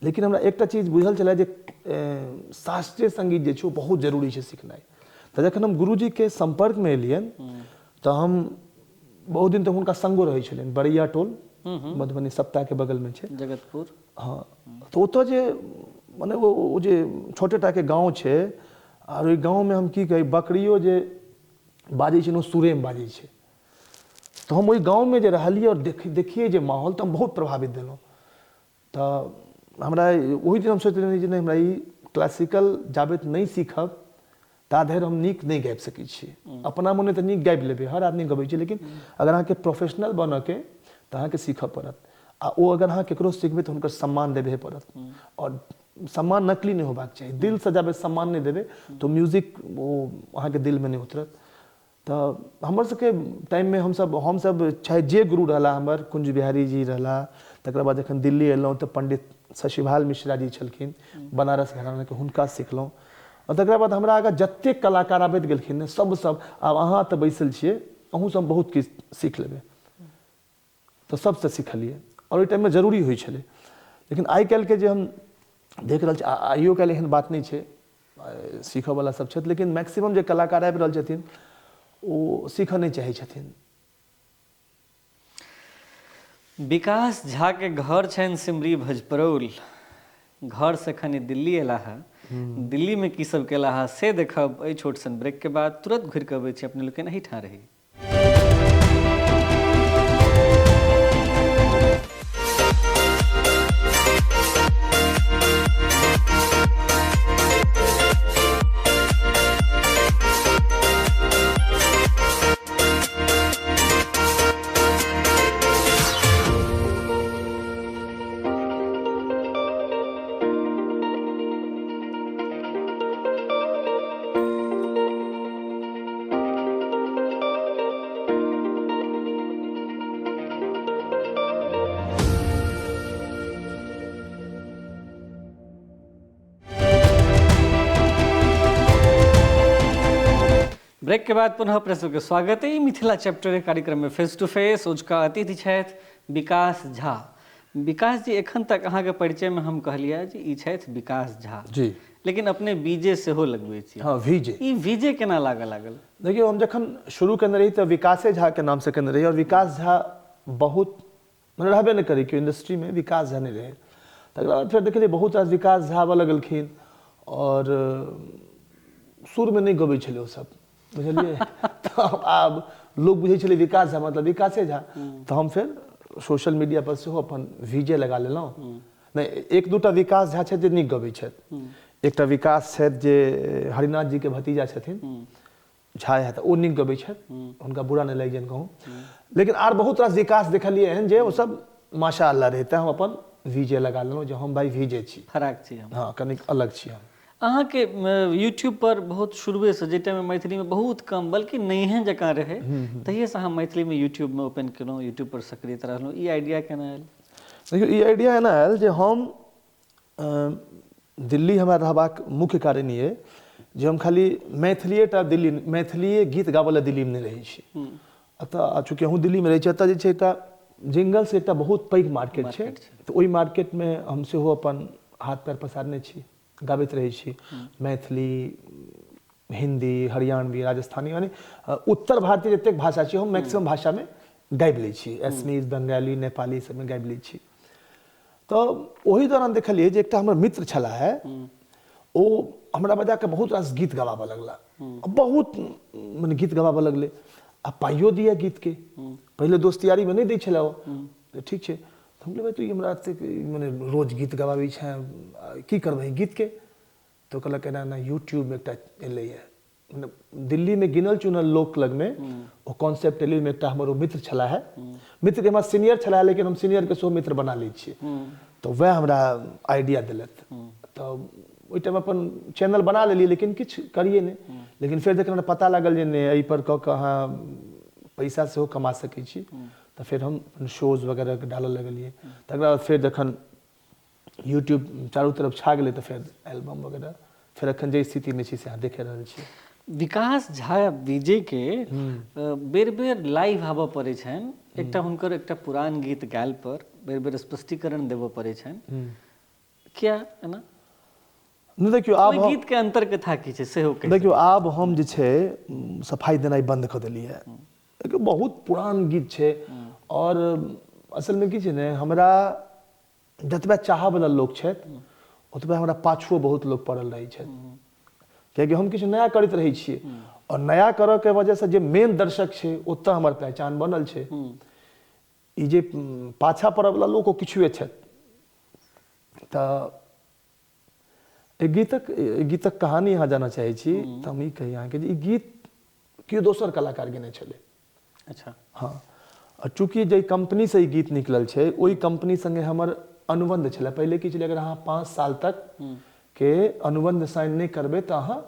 लेकिन हमरा एकटा चीज बुझल छलै जे शास्त्रीय सङ्गीत जे छै ओ बहुत जरूरी छै सिखनाइ। तऽ जखन हम गुरुजीके सम्पर्कमे एलियनि तऽ हम बहुत दिन तक हुनका सङ्गो रहै छलियनि, बड़ैया टोल मधुबनी सप्ताहके बगलमे छै, जगतपुर। हँ, तऽ ओतऽ जे मने ओ जे छोटे टाके गाँव छै, आर ओहि गाँवमे हम की कही, बकरियो जे बाजै छै ने ओ सुरेमे बाजै छै। तऽ हम ओहि गाँवमे जे रहलियै आओर देखियै जे माहौल, तऽ हम बहुत प्रभावित भेलहुँ। तऽ हमरा ओहि दिन हम सोचि लेने जे नहि, हमरा ई क्लासिकल जाबे नहि सीखब ता धरि हम नीक नहि गाबि सकै छी। अपना मोने तऽ नीक गाबि लेबै, हर आदमी गबै छै, लेकिन अगर अहाँके प्रोफेशनल बनऽके तऽ अहाँके सीखऽ पड़त। आ ओ अगर अहाँ केकरो सिखबै तऽ हुनकर सम्मान देबहे पड़त, और सम्मान नकली नहि होबाक चाही। दिलसँ जाबे सम्मान नहि देबै तऽ म्यूजिक ओ अहाँके दिलमे नहि उतरत। तऽ हमर सबके टाइममे हमसब चाहे जे गुरु रहला, हमर कुंज बिहारी जी रहला, तकरा बाद जखन दिल्ली एलहुँ तऽ पंडित शशिभाल मिश्रा जी छलखिन बनारस घरानाके, हुनका सिखलहुँ। आओर तकरा बाद हमरा आगाँ जतेक कलाकार आबैत गेलखिन ने, सब सब आब अहाँ तऽ बैसल छियै, अहूँसँ हम बहुत किछु सीख लेबै, तऽ सबसँ सिखलियै। आओर ओहि टाइममे जरूरी होइ छलै। लेकिन आइ काल्हिके जे हम देख रहल छी, आइयो काल्हि एहन बात नहि छै, सीखऽवला सब छथि, लेकिन मैक्सिमम जे कलाकार आबि रहल छथिन ओ सीखऽ नहि चाहै छथिन। विकास झा के घर छनि सिमरी भजपरौल, घर से खनी दिल्ली एला है, दिल्ली में की सब केला है से देखब एहि छोट सन ब्रेक के बाद। तुरंत घुरि के अबै छी, अपने लोकनि एहिठाम रही। ब्रेक के बाद पुनः अपने सबके स्वागत है मिथिला चैप्टर कार्यक्रम में फेस टू फेस। उजका अतिथि छथि विकास झा। विकास जी, एखन तक अहाँके परिचयमे हम कहलियै जे ई छथि विकास झा जी, लेकिन अपने बीजे सेहो लगबै छी। हाँ, वीजे। ई वीजे केना लागऽ लागल? देखियौ, हम जखन शुरू केने रही तऽ विकासे झा के नामसँ केने रही, और विकास झा बहुत मने रहबे नहि करै, केओ इंडस्ट्रीमे विकास झा नहि रहै। तकरा बाद फेर देखलियै बहुत रास विकास झा आबऽ लगलखिन, और सुरमे नहि गबै छलै ओसभ, बुझलियै? तऽ आब लोक बुझै छलै विकास झा मतलब विकासे झा। तऽ हम फेर सोशल मीडिया पर सेहो अपन वीजे लगा लेलहुँ। नहि, एक दूटा विकास झा छथि जे नीक गबै छथि, एकटा विकास छथि जे हरिनाथ जीके भतीजा छथिन, झा है, तऽ ओ नीक गबै छथि, हुनका बुरा नहि लागि जानि कहूँ। लेकिन आर बहुत रास विकास देखलियै हन जे ओसभ माशा अल्लाह रहै, तेँ हम अपन वीजे लगा लेलहुँ जे हम भाइ वीजे छी, फराक छी हम। हाँ, कनिक अलग छी हम। अहाँके यूट्यूब पर बहुत शुरुएसँ, जाहि टाइममे मैथिलीमे बहुत कम बल्कि नहिए जकाँ रहै, तहिएसँ अहाँ मैथिलीमे यूट्यूबमे ओपन केलहुँ, यूट्यूब पर सक्रिय रहलहुँ। ई आइडिया केना आयल? देखियौ, ई आइडिया एना आयल जे हम दिल्ली हमरा रहबाक मुख्य कारण ई अइ जे हम खाली मैथिलीएटा दिल्ली, मैथिलीए गीत गाबऽ लए दिल्लीमे नहि रहै छी। एतऽ चूँकि हमहूँ दिल्लीमे रहै छी, एतऽ जे छै एकटा जिंगल्स एकटा बहुत पैघ मार्केट छै, तऽ ओहि मार्केटमे हम सेहो अपन हाथ पैर पसारने छी, गाबैत रहै छी मैथिली, हिन्दी, हरियाणवी, राजस्थानी, यानी उत्तर भारतीय जतेक भाषा छै हम मैक्सिमम भाषामे गाबि लै छी, असमीज, बंगाली, नेपाली सबमे गाबि लै छी। तऽ ओहि दौरान देखलियै जे एकटा हमर मित्र छलाह है, ओ हमरा बजाके बहुत रास गीत गबाबऽ लगला, बहुत मने गीत गबाबऽ लगलै, आ पाइयो दिए गीतके। पहिले दोस्तियारीमे नहि दै छलै ओ, ठीक छै। हम कहलियै भाइ तू हमरा एतेक मने रोज गीत गबाबै छेँ, की करबही गीतके? तऽ कहलक एना एना यूट्यूबमे एकटा एलैए, मतलब दिल्लीमे गिनल चुनल लोक लगमे ओ कॉन्सेप्ट एलै। ओहिमे एकटा हमर ओ मित्र छलाह है, मित्रके हमरा सीनियर छलाह, लेकिन हम सीनियरके सेहो मित्र बना लै छियै, तऽ वएह हमरा आइडिया देलथि। तऽ ओहि टाइम अपन चैनल बना लेलियै, लेकिन किछु करियै नहि। लेकिन फेर जखन हमरा पता लागल जे नहि, एहिपर कऽ कऽ अहाँ पैसा सेहो कमा सकै छी, तऽ फेर हम अपन शोज वगैरह डालऽ लगलियै। तकरा बाद फेर जखन यूट्यूब चारू तरफ छा गेलै तऽ फेर एल्बम वगैरह, फेर एखन जे स्थितिमे छी से अहाँ देखे रहल छी। विकास झा विजय के बेर बेर लाइव आबऽ पड़ै छनि, एकटा हुनकर एकटा पुरान गीत गायल पर बेर बेर स्पष्टीकरण देबऽ पड़ै छनि, किया एना? नहि, देखियौ आब गीत के अंतर्कथा की छै सेहो कहि। देखियौ, आब हम जे छै सफाई देनाइ बंद कऽ देलियै। देखियौ, बहुत पुरान गीत छै, और असलमे की छै ने, हमरा जतबा चाहऽवला लोक छथि ओतबा हमरा पाछुओ बहुत लोक पड़ल रहै छथि, कियाकि हम किछु नया करैत रहै छियै, और नया करऽके वजहसँ जे मेन दर्शक छै ओतऽ हमर पहचान बनल छै। ई जे पाछा पड़ऽवला लोक ओ किछुए छथि। तऽ एहि गीतक कहानी अहाँ जानऽ चाहै छी तऽ हम ई कही अहाँके जे ई गीत केओ दोसर कलाकार गेने छलै। अच्छा। हाँ, आ चूँकि जाहि कम्पनीसँ ई गीत निकलल छै ओहि कम्पनी सङ्गे हमर अनुबन्ध छलै। पहिले की छलै, अगर अहाँ 5 साल तक के अनुबन्ध साइन नहि करबै तऽ अहाँ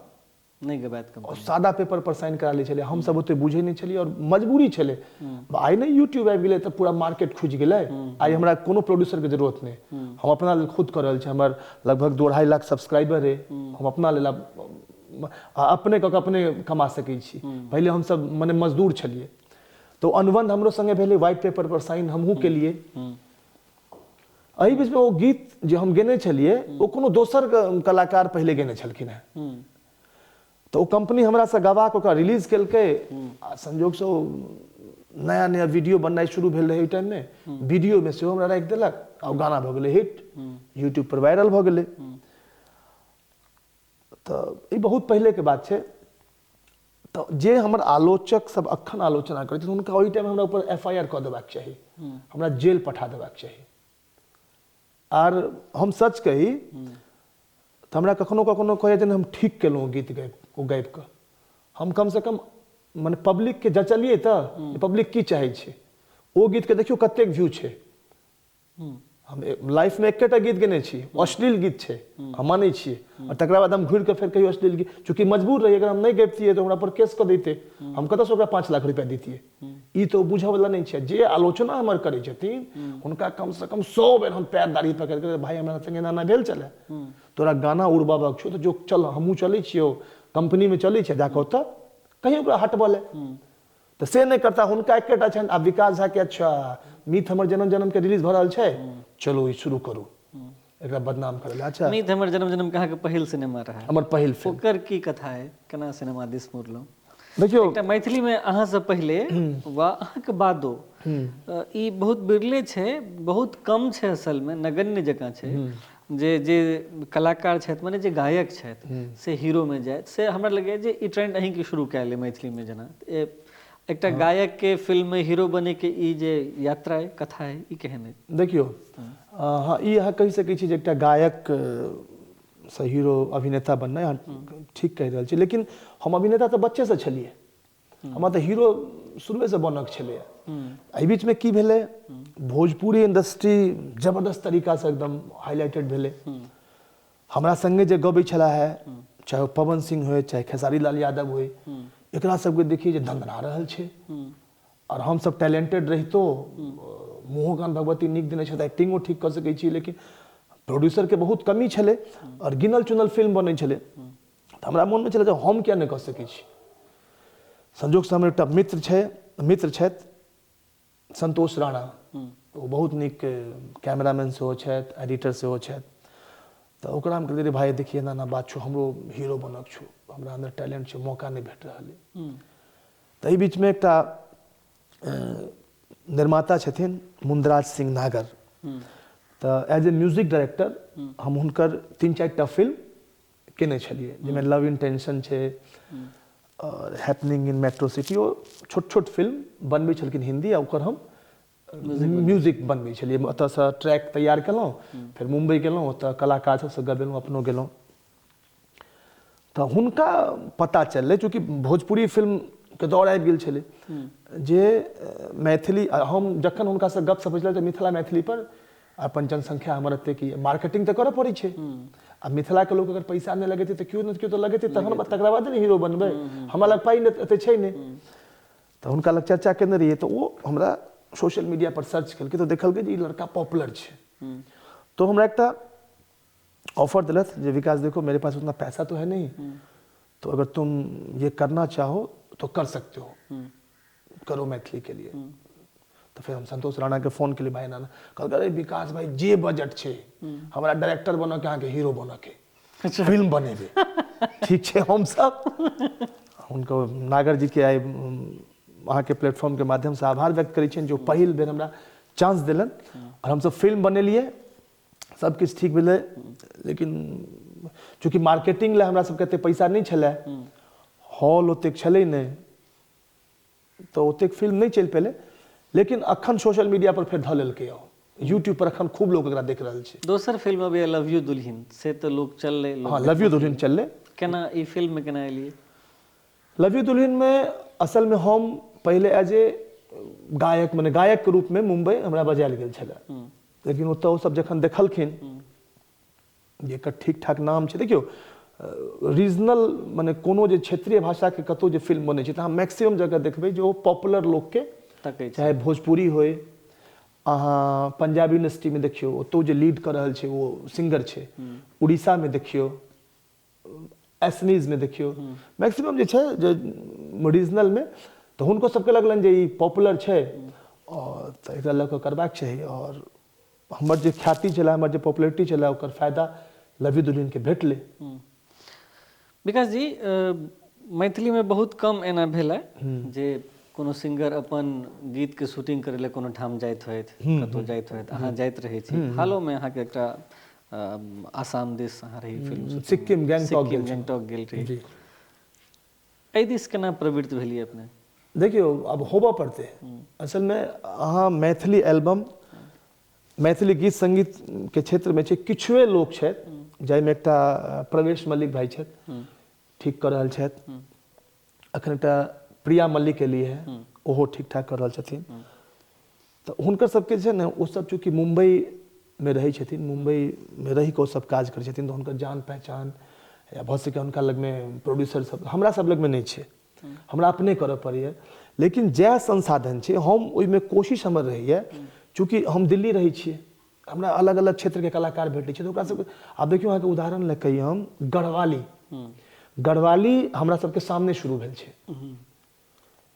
नहि गबायत कम्पनी। सादा पेपर पर साइन करा लै छलै। हमसब ओते बुझै नहि छलियै और मजबूरी छलै। आइ नहि यूट्यूब आबि गेलै तऽ पूरा मार्केट खुजि गेलै, आइ हमरा कोनो प्रोड्यूसरके जरूरत नहि, हम अपना लेल खुद कऽ रहल छी। हमर लगभग 2-2.5 लाख सब्सक्राइबर अइ, हम अपना लेल अपने कऽ कऽ अपने कमा सकै छी। पहिले हमसब मने मजदूर छलियै। तऽ अनुबन्ध हमरो सङ्गे भेलै, व्हाइट पेपर पर साइन हमहूँ केलियै। एहि बीचमे ओ गीत जे हम गेने छलियै ओ कोनो दोसर कलाकार पहिले गेने छलखिन हेँ, तऽ ओ कम्पनी हमरासँ गवा कऽ ओकरा रिलीज केलकै, आ संजोगसँ ओ नया नया वीडियो बननाइ शुरू भेल रहै ओहि टाइममे, वीडियोमे सेहो हमरा राखि देलक, आ ओ गाना भऽ गेलै हिट, यूट्यूब पर वायरल भऽ गेलै। तऽ ई बहुत पहिलेके बात छै। तऽ जे हमर आलोचक सब अखन आलोचना करै छथिन हुनका ओहि टाइम हमरा ऊपर FIR कऽ देबाक चाही, हमरा जेल पठा देबाक चाही। आर हम सच कही तऽ हमरा कखनो कखनो कहै जे हम ठीक केलहुँ गीत गाबि, ओ गाबि कऽ हम कमसँ कम मने पब्लिकके जँचलियै तऽ पब्लिक की चाहै छै। ओ गीतके देखियौ कतेक व्यू छै। हम लाइफमे एकेटा गीत गेने छी, अश्लील गीत छै, हम मानै छियै, और तकरा बाद हम घुरि कऽ फेर कहियो अश्लील गीत, चूँकि मजबूर रही, अगर हम नहि गबितियै तऽ हमरा पर केस कऽ दैते, हम कतऽसँ ओकरा 5 लाख रुपया दैतियै? ई तऽ बुझऽवला नहि छै। जे आलोचना हमर करै छथिन हुनका कमसँ कम 100 बेर हम पैर दाढ़ी पकड़ि कऽ, भाइ हमरा संगे एना एना भेल छलै, तोरा गाना उड़बाबक छौ तऽ जो चल, हमहूँ चलै छियौ, कम्पनीमे चलै छियै, जाकऽ ओतऽ कहीं ओकरा हटबऽ लए। तऽ से नहि करता, हुनका एकेटा छनि। आब विकास झा के अच्छा मीत हमर जन्म जन्म के रिलीज भऽ रहल छै, चलो ई शुरू करू, एकरा बदनाम करै लए। अच्छा, मीत हमर जन्म जन्म के अहाँके पहिल सिनेमा रहै? हमर पहिल फिल्म। ओकर की कथा है, केना सिनेमा दिस मुड़लहुँ? देखियौ, एकटा मैथिलीमे अहाँसँ पहिले वा अहाँके बादो ई बहुत बिरले छै, बहुत कम छै, असलमे नगण्य जकाँ छै जे जे कलाकार छथि, माने जे गायक छथि से हीरोमे जाय। से हमरा लगैए जे ई ट्रेंड अहीँके शुरू कयल अइ मैथिलीमे। जेना एकटा गायकके फिल्ममे हीरो बनैके ई जे यात्रा अइ, कथा अइ, ई केहन अइ? देखियौ, हँ, ई अहाँ कहि सकै छी जे एकटा गायक सँ हीरो अभिनेता बननाइ, अहाँ ठीक कहि रहल छी। लेकिन हम अभिनेता तऽ बच्चेसँ छलियै, हमरा तऽ हीरो शुरुएसँ बनक छलैए। एहि बीचमे की भेलै, भोजपुरी इंडस्ट्री जबरदस्त तरीकासँ एकदम हाईलाइटेड भेलै। हमरा संगे जे गबै छला है, चाहे ओ पवन सिंह होय, चाहे खेसारी लाल यादव होय, एकरा सबके देखिए जे दंदना रहल छै, आओर हमसब टैलेंटेड रहितो, मुँहो कान भगवती नीक देने छथि, एक्टिंगो ठीक कऽ सकै छी, लेकिन प्रोड्यूसरके बहुत कमी छलै आओर गिनल चुनल फिल्म बनै छलै। तऽ हमरा मोनमे छलै जे हम किया नहि कऽ सकै छी। संजोगसँ हमर एकटा मित्र छै, मित्र छथि संतोष राणा, ओ बहुत नीक कैमरामैन सेहो छथि, एडिटर सेहो छथि। तऽ ओकरा हम कहलियै, रे भाई देखिए, एना एना बात छौ, हमरो हीरो बनक छौ, हमरा अन्दर टैलेंट छै, मौका नहि भेट रहल अइ। तऽ एहि बीचमे एकटा निर्माता छथिन मुंदराज सिंह नागर, तऽ एज ए म्यूजिक डायरेक्टर हम हुनकर 3-4 टा फिल्म केने छलियै, जाहिमे लव इंटेंशन छै आओर हैपनिंग इन मेट्रो सिटी। ओ छोट छोट फिल्म बनबै छलखिन हिंदी, आ ओकर हम म्यूजिक बनबै छलियै। ओतऽसँ ट्रैक तैयार केलहुँ, फेर मुम्बई गेलहुँ, ओतऽ कलाकार सबसँ गबेलहुँ, अपनो गेलहुँ। तऽ हुनका पता चललै, चूँकि भोजपुरी फिल्मके दौर आबि गेल छलै, जे मैथिली, हम जखन हुनकासँ गप सप छलै तऽ मिथिला मैथिली पर अपन जनसंख्या हमर एते की, मार्केटिंग तऽ करऽ पड़ै छै। आ मिथिलाके लोक अगर पैसा नहि लगेतै तऽ केओ ने केओ तऽ लगेतै, तखन तकरा बाद ने हीरो बनबै। हमरा लग पाइ एते छै नहि। तऽ हुनका लग चर्चा केने रहियै, तऽ ओ हमरा सोशल मीडिया पर सर्च केलकै तऽ देखलकै जे ई लड़का पॉपुलर छै। तो हमरा एकटा ऑफर दिलथि जे विकास देखो, मेरे पास उतना पैसा तो है नहीं, तो अगर तुम ये करना चाहो तो कर सकते हो, करो मैथिली के लिए। तऽ फेर हम संतोष राणा के फोन केलियै, भाई नाना। कहलकै, अरे विकास भाई, जे बजट छै, हमरा डायरेक्टर बनऽ के, अहाँके हीरो बनऽ के, फिल्म बनेबै। ठीक छै। हमसब हुनको नागर जी के आइ अहाँके प्लेटफॉर्म के माध्यमसँ आभार व्यक्त करै छियनि जे ओ पहिल बेर हमरा चांस देलनि आओर हमसब फिल्म बनेलियै। सब किछु ठीक भेलै, लेकिन चूँकि मार्केटिंग लए हमरा सबके एते पैसा नहि छलै, हॉल ओतेक छलै नहि, तऽ ओतेक फिल्म नहि चलि पेलै। लेकिन अखन सोशल मीडिया पर फेर धऽ लेलकै, यूट्यूब पर अखन खूब लोक एकरा देख रहल छै। दोसर फिल्म अभी लव you दुल्हिन, से तऽ लोक चललै। हँ, लव you दुल्हिन चललै। केना ई फिल्म में केना एलियै? लव you दुल्हिन में असल में हम पहिले एज ए गायक, मने गायक के रूप में मुंबई हमरा बजायल गेल छलै। लेकिन ओतऽ ओ सब जखन देखलखिन जे एकर ठीक ठाक नाम छै। देखियौ, रीजनल मने कोनो जे क्षेत्रीय भाषाके कतहु जे फिल्म बनै छै तऽ अहाँ मैक्सिमम जगह देखबै जे ओ पॉपुलर लोकके तकै छै। चाहे भोजपुरी होय, अहाँ पंजाबी इंडस्ट्रीमे देखियौ, ओतौ जे लीड कऽ रहल छै ओ सिंगर छै। उड़ीसामे देखियौ, एसनीजमे देखियौ, मैक्सिमम जे छै जे रीजनलमे, तऽ हुनको सबके लगलनि जे ई पॉपुलर छै आओर तऽ एकरा लऽ कऽ करबाक चाही। आओर हमर जे ख्याति छलै, हमर जे पॉपुलरिटी छलै, ओकर फायदा लव you दुल्हिनके भेटलै। विकास जी, मैथिलीमे बहुत कम एना भेल है जे कोनो सिंगर अपन गीतके शूटिंग करै लए कोनो ठाम जाइत होथि, कतहु जाइत होथि। अहाँ जाइत रहै छी। हालोमे अहाँके एकटा आसाम दिस अहाँ रही फिल्म। सिक्किम, गैंगटॉक गेल, गैंगटॉक गेल रही। एहि दिस केना प्रवृत्त भेलियै अपने? देखियौ, अब होबऽ पड़तै। असलमे अहाँ मैथिली एल्बम, मैथिली गीत संगीत के क्षेत्रमे छै, किछुए लोक छथि, जाहिमे एकटा प्रवेश मल्लिक भाई छथि, ठीक कऽ रहल छथि। अखन एकटा प्रिया मल्लिक एली है, ओहो ठीक ठाक कऽ रहल छथिन। तऽ हुनकर सबके जे छै ने, ओ सब चूँकि मुम्बईमे रहै छथिन, मुम्बईमे रहि कऽ ओ सब काज करै छथिन, तऽ हुनकर जान पहचान या भऽ सकै हुनका लगमे प्रोड्यूसर सब, हमरा सब लगमे नहि छै, हमरा अपने करऽ पड़ैए। लेकिन जएह संसाधन छै, हम ओहिमे कोशिश हमर रहैए। चूँकि हम दिल्ली रहै छियै, हमरा अलग अलग क्षेत्रके कलाकार भेटै छै, तऽ ओकरा सबके आब देखियौ, अहाँके उदाहरण लए कही हम गढ़वाली। गढ़वाली हमरा सबके सामने शुरू भेल छै।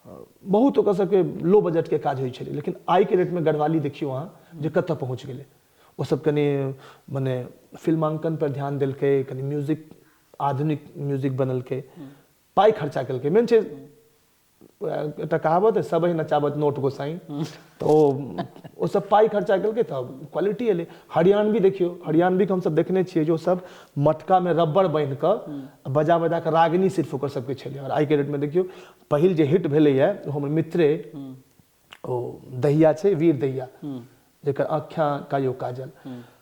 बहुत ओकर सबके लो बजटके काज होइ छलै। लेकिन आइके डेटमे गढ़वाली देखियौ अहाँ जे कतऽ पहुँच गेलै। ओसब कनि मने फिल्मांकन पर ध्यान देलकै, कनि म्यूजिक, आधुनिक म्यूजिक बनेलकै, पाइ खर्चा केलकै। मेन छै एकटा कहावत है, सब नचाबत नोट गोसाई, तऽ ओ सब पाइ खर्चा केलकै तऽ क्वालिटी एलै। हरियाणवी देखियौ, हरियाणवीके हमसब देखने छियै जे ओसब मटकामे रबड़ बान्हि कऽ बजा बजा कऽ रागिनी सिर्फ ओकर सबके छलै। आओर आइके डेटमे देखियौ पहिल जे हिट भेलैए ओ हमर मित्रे ओ दहिया छै, वीर दहिया, जेकर आँख्या कायो काजल।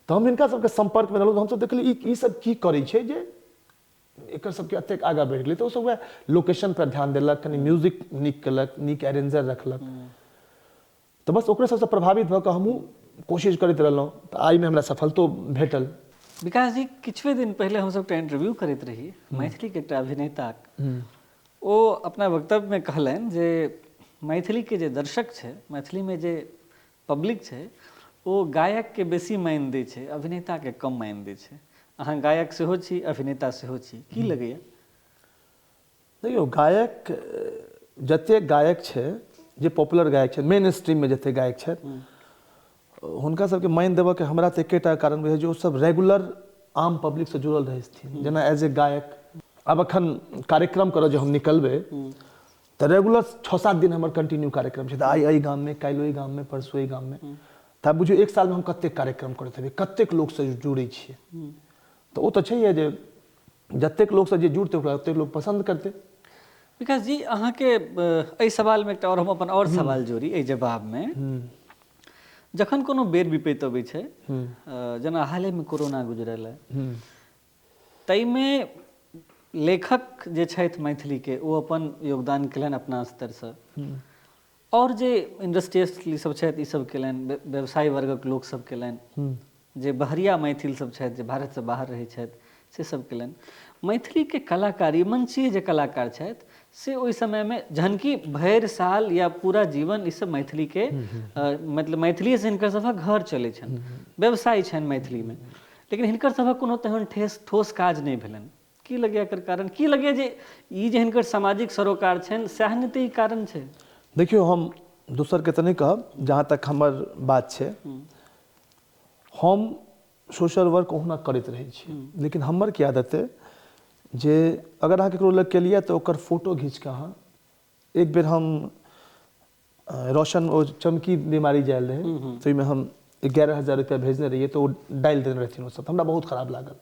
तऽ हम हिनका सबके सम्पर्कमे रहलहुँ, तऽ हमसब देखलियै ई सब की करै छै जे एकर सबके एतेक आगाँ बढ़ि गेलै। तऽ ओसब वएह लोकेशन पर ध्यान देलक, कनि म्यूजिक नीक केलक, नीक अरेंजर रखलक। तऽ बस ओकरे सबसँ प्रभावित भऽ कऽ हमहूँ कोशिश करैत रहलहुँ, तऽ आइमे हमरा सफलतो भेटल। विकास जी, किछुए दिन पहिले हमसब एकटा इंटरव्यू करैत रही मैथिलीके एकटा अभिनेताक। ओ अपना वक्तव्यमे कहलनि जे मैथिलीके जे दर्शक छै, मैथिलीमे जे पब्लिक छै, ओ गायकके बेसी मान दै छै, अभिनेताके कम मान दै छै। अहाँ गायक सेहो छी, अभिनेता सेहो छी, की लगैया? देखियौ, गायक जतेक गायक छै, जे पॉपुलर गायक छै, मेन स्ट्रीममे जतेक गायक छै, हुनका सबके मान देबऽके हमरा तऽ एकेटा कारण बुझाइ जे ओसब रेगुलर आम पब्लिकसँ जुड़ल रहै छथिन। जेना एज ए गायक आब अखन कार्यक्रम करऽ जे हम निकलबै तऽ रेगुलर 6-7 दिन हमर कंटिन्यू कार्यक्रम छै। तऽ आइ एहि गाममे, काल्हि ओहि गाममे, परसू ओहि गाममे। तऽ आब बुझियौ एक सालमे हम कतेक कार्यक्रम करैत हेबै, कतेक लोकसँ जुड़ै छियै। तऽ ओ तऽ छैहे जे जतेक लोकसँ जे जुड़तै ओकरा ओतेक लोक पसन्द करतै। विकास जी, अहाँके एहि सवालमे एकटा आओर हम अपन आओर सवाल जोड़ी एहि जवाबमे। जखन कोनो बेर विपैत अबै छै, जेना हालेमे कोरोना गुजरल है, ताहिमे लेखक जे छथि मैथिलीके ओ अपन योगदान केलनि अपना स्तरसँ, आओर जे इंडस्ट्रियलिस्ट सब छथि ई सब केलनि, व्यवसाय वर्गक लोक सब केलनि, जे बहरिया मैथिल सब छथि जे भारतसँ बाहर रहै छथि से सब केलनि। मैथिलीके कलाकार, ई मंचीय जे कलाकार छथि से ओहि समयमे जहन कि भरि साल या पूरा जीवन ई सब मैथिलीके मतलब मैथिलीसँ हिनकर सभक घर चलै छनि, व्यवसाय छनि मैथिलीमे, लेकिन हिनकर सभक कोनो तेहन ठोस काज नहि भेलनि। की लगैया एकर कारण? की लगैया जे ई जे हिनकर सामाजिक सरोकार छनि सएह नहि तऽ ई कारण छै? देखियौ, हम दोसरके तऽ नहि कहब, जहाँ तक हमर बात छै, हम सोशल वर्क ओहुना करैत रहै छी, लेकिन हमर की आदत अइ जे अगर अहाँ ककरो लग केलियै तऽ ओकर फोटो घीच कऽ अहाँ एक बेर हम रोशन ओ चमकी बीमारी जायल रहै तऽ ओहिमे हम 11,000 रुपया भेजने रहियै, तऽ ओ डालि देने रहथिन ओसब, हमरा बहुत खराब लागल।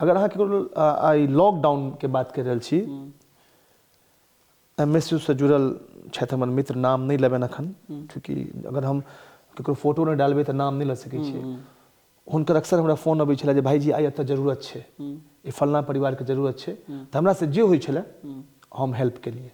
अगर अहाँ ककरो आइ लॉकडाउनके बात करि रहल छी, MSU से जुड़ल छथि हमर मित्र, नाम नहि लेबनि अखन, चूँकि अगर हम ककरो फोटो नहि डालबै तऽ नाम नहि लऽ सकै छियै। हुनकर अक्सर हमरा फोन अबै छलै जे भाईजी आइ एतऽ जरूरत छै, ई फलना परिवारके जरूरत छै, तऽ हमरा से जे होइ छलै हम हेल्प केलियै।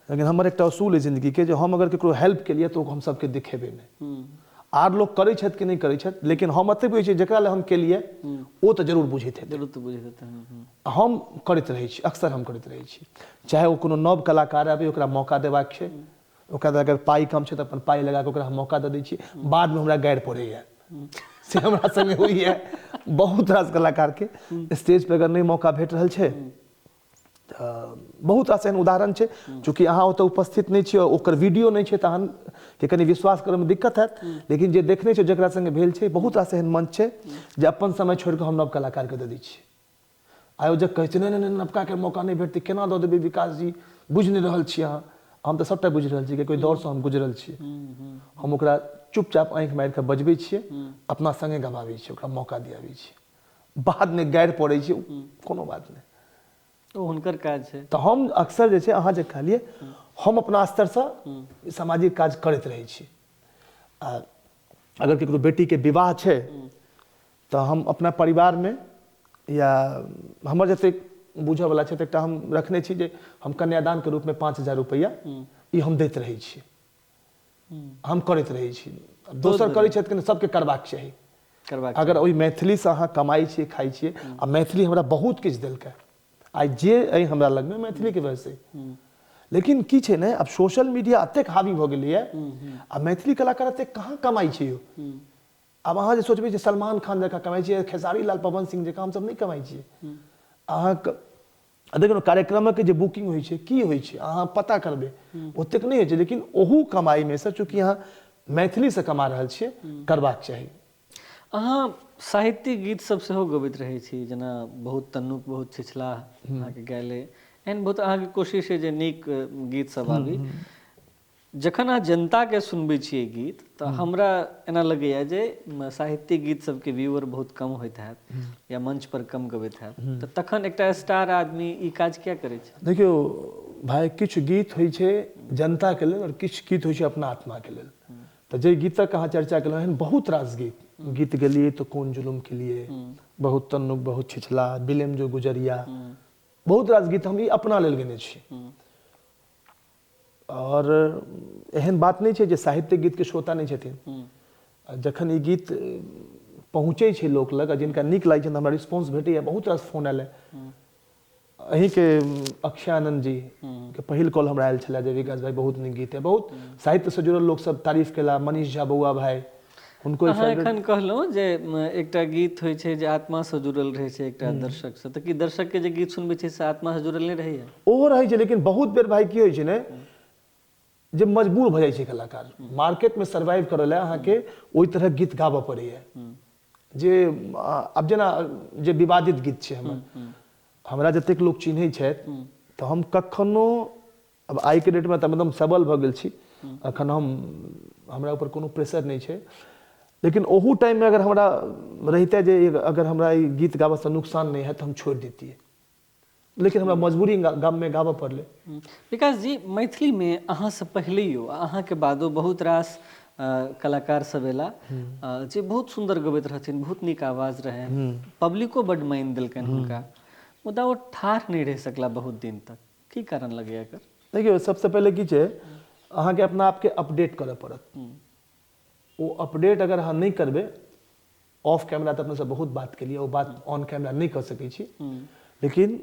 लेकिन हमर एकटा उसूल अइ जिन्दगीके जे हम अगर ककरो हेल्प केलियै तऽ ओ हम सबके देखेबै नहि। आर लोक करै छथि कि नहि करै छथि, लेकिन हम एतेक बुझै छियै जकरा लए हम केलियै ओ तऽ जरूर बुझैत हेतै। जरूर तऽ बुझैत हेतै। हम करैत रहै छी, अक्सर हम करैत रहै छी, चाहे ओ कोनो नव कलाकार आबै ओकरा मौका देबाक छै, ओकरा अगर पाइ कम छै तऽ अपन पाइ लगा कऽ ओकरा हम मौका दऽ दै छियै, बादमे हमरा गारि पड़ैए, से हमरा संगे होइए। बहुत रास कलाकारके स्टेज पर अगर नहि मौका भेट रहल छै तऽ बहुत रास एहन उदाहरण छै। चूँकि अहाँ ओतऽ उपस्थित नहि छियै, ओकर वीडियो नहि छै, तहन के कनि विश्वास करैमे दिक्कत हैत, लेकिन जे देखने छै जकरा संगे भेल छै, बहुत रास एहन मंच छै जे अपन समय छोड़ि कऽ हम नव कलाकारके दऽ दै छियै। आयोजक कहै छै नहि नहि नवकाके मौका नहि भेटतै, केना दऽ देबै विकास जी, बुझि नहि रहल छी अहाँ। हम तऽ सबटा बुझि रहल छी कि कोइ दौरसँ हम गुजरल छियै। हम ओकरा चुपचाप आँखि मारि कऽ बजबै छियै, अपना संगे गबाबै छियै, ओकरा मौका दियाबै छियै, बादमे गारि पड़ै छै, कोनो बात नहि, ओ हुनकर काज छै। तऽ हम अक्सर जे छै अहाँ जे कहलियै, हम अपना स्तरसँ सामाजिक काज करैत रहै छी। आ अगर ककरो बेटीके विवाह छै तऽ हम अपना परिवारमे या हमर जतेक बुझऽवला छै तऽ एकटा हम रखने छी जे हम कन्यादानके रूपमे 5,000 रुपैआ ई हम दैत रहै छी, हम करैत रहै छी। दोसर करै छथि कि सबके करबाक चाही। अगर ओहि मैथिलीसँ अहाँ कमाइ छियै, खाइ छियै, आ मैथिली हमरा बहुत किछु देलकै, आइ जे अइ हमरा लगमे मैथिलीके वजहसँ। लेकिन की छै ने, आब सोशल मीडिया एतेक हावी भऽ गेलैए आ मैथिली कलाकार एतेक कहाँ कमाइ छै यौ। आब अहाँ जे सोचबै जे सलमान खान जकाँ कमाइ छियै, खेसारी लाल पवन सिंह जकाँ, हमसब नहि कमाइ छियै। अहाँके आ देखियौ कार्यक्रमक जे बुकिंग होइ छै की होइ छै अहाँ पता करबै, ओतेक नहि होइ छै, लेकिन ओहू कमाइमे सँ चूँकि अहाँ मैथिलीसँ कमा रहल छियै, करबाक चाही। अहाँ साहित्यिक गीत सब सेहो गबैत रहै छी, जेना बहुत तन्नुक बहुत छिछलाह अहाँके गायले, एहन बहुत अहाँके कोशिश अइ जे नीक गीत सब आबी। जखन अहाँ जनताके सुनबै छियै गीत तऽ हमरा एना लगैया जे साहित्यिक गीत सबके व्यूअर बहुत कम होइत हैत या मंच पर कम गबैत हैत, तऽ तखन एकटा स्टार आदमी ई काज किया करै छै? देखियौ भाय, किछु गीत होइ छै जनताके लेल और किछु गीत होइ छै अपना आत्माके लेल। तऽ जे गीतक अहाँ चर्चा केलहुँ, एहन बहुत रास गीत गीत गेलियै तऽ कोन जुलुम केलियै, बहुत तन्नुक बहुत छिछला, बिलेम जो गुजरिया, बहुत रास गीत हम ई अपना लेल गेने छी। और एहन बात नहि छै जे साहित्य गीतके श्रोता नहि छथिन। जखन ई गीत पहुँचै छै लोक लग आ जिनका नीक लागै छनि, हमरा रिस्पॉन्स भेटैए, बहुत रास फोन आयल। अहीँके अक्षयानंद जी के पहिल कॉल हमरा आयल छलै जे विकास भाई बहुत नीक गीत है, बहुत साहित्यसँ जुड़ल लोक सब तारीफ केला, मनीष झा बौआ भाई हुनको। अहाँ एखन कहलहुँ जे एकटा गीत होइ छै जे आत्मासँ जुड़ल रहै छै एकटा दर्शकसँ, तऽ की दर्शकके जे गीत सुनबै छै से आत्मासँ जुड़ल नहि रहैया? ओहो रहै छै, लेकिन बहुत बेर भाई की होइ छै ने जे मजबूर भऽ जाइ छै कलाकार, मार्केटमे सर्वाइव करऽ लए अहाँके ओहि तरहक गीत गाबऽ पड़ैया जे आब जेना जे विवादित गीत छै हमर, हमरा जतेक लोक चिन्है छथि तऽ हम कखनो अब आइके डेटमे तऽ एकदम सबल भऽ गेल छी, अखन हम हमरा ऊपर कोनो प्रेशर नहि छै, लेकिन ओहू टाइममे अगर हमरा रहिते जे अगर हमरा ई गीत गाबऽसँ नुकसान नहि हैत तऽ हम छोड़ि दैतियै, लेकिन हमरा मजबूरी गाममे गाबऽ पड़लै। विकास जी, मैथिलीमे अहाँसँ पहिलैयो आ अहाँके बादो बहुत रास कलाकार सब एला जे बहुत सुन्दर गबैत रहथिन, बहुत नीक आवाज रहनि, पब्लिको बड्ड मानि देलकनि हुनका, मुदा ओ ठाढ़ नहि रहि सकला बहुत दिन तक, की कारण लगैया एकर? देखियौ, सबसँ पहिले की छै, अहाँके अपना आपके अपडेट करऽ पड़त। ओ अपडेट अगर अहाँ नहि करबै, ऑफ कैमरा तऽ अपनेसँ बहुत बात केलियै, ओ बात ऑन कैमरा नहि कऽ सकै छी, लेकिन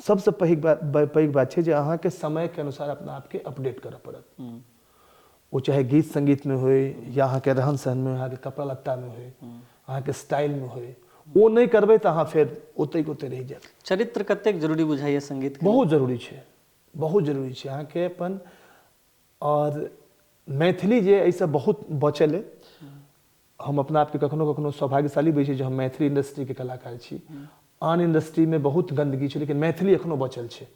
सबसँ पैघ बात पैघ बात छै जे अहाँके समयके अनुसार अपना आपके अपडेट करऽ पड़त। ओ चाहे गीत संगीतमे होइ या अहाँके रहन सहनमे होइ, अहाँके कपड़ा लत्तामे होइ, अहाँके स्टाइलमे होइ, ओ नहि करबै तऽ अहाँ फेर ओतहि के ओतहि रहि जायब। चरित्र कतेक जरूरी बुझाइया संगीत? बहुत जरूरी छै, बहुत जरूरी छै अहाँके अपन। और मैथिली जे एहिसँ बहुत बचल अइ, हम अपना आपके कखनो कखनो सौभाग्यशाली बुझै छी जे हम मैथिली इंडस्ट्रीके कलाकार छी। आन इंडस्ट्रीमे बहुत गन्दगी छै, लेकिन मैथिली एखनो बचल छै।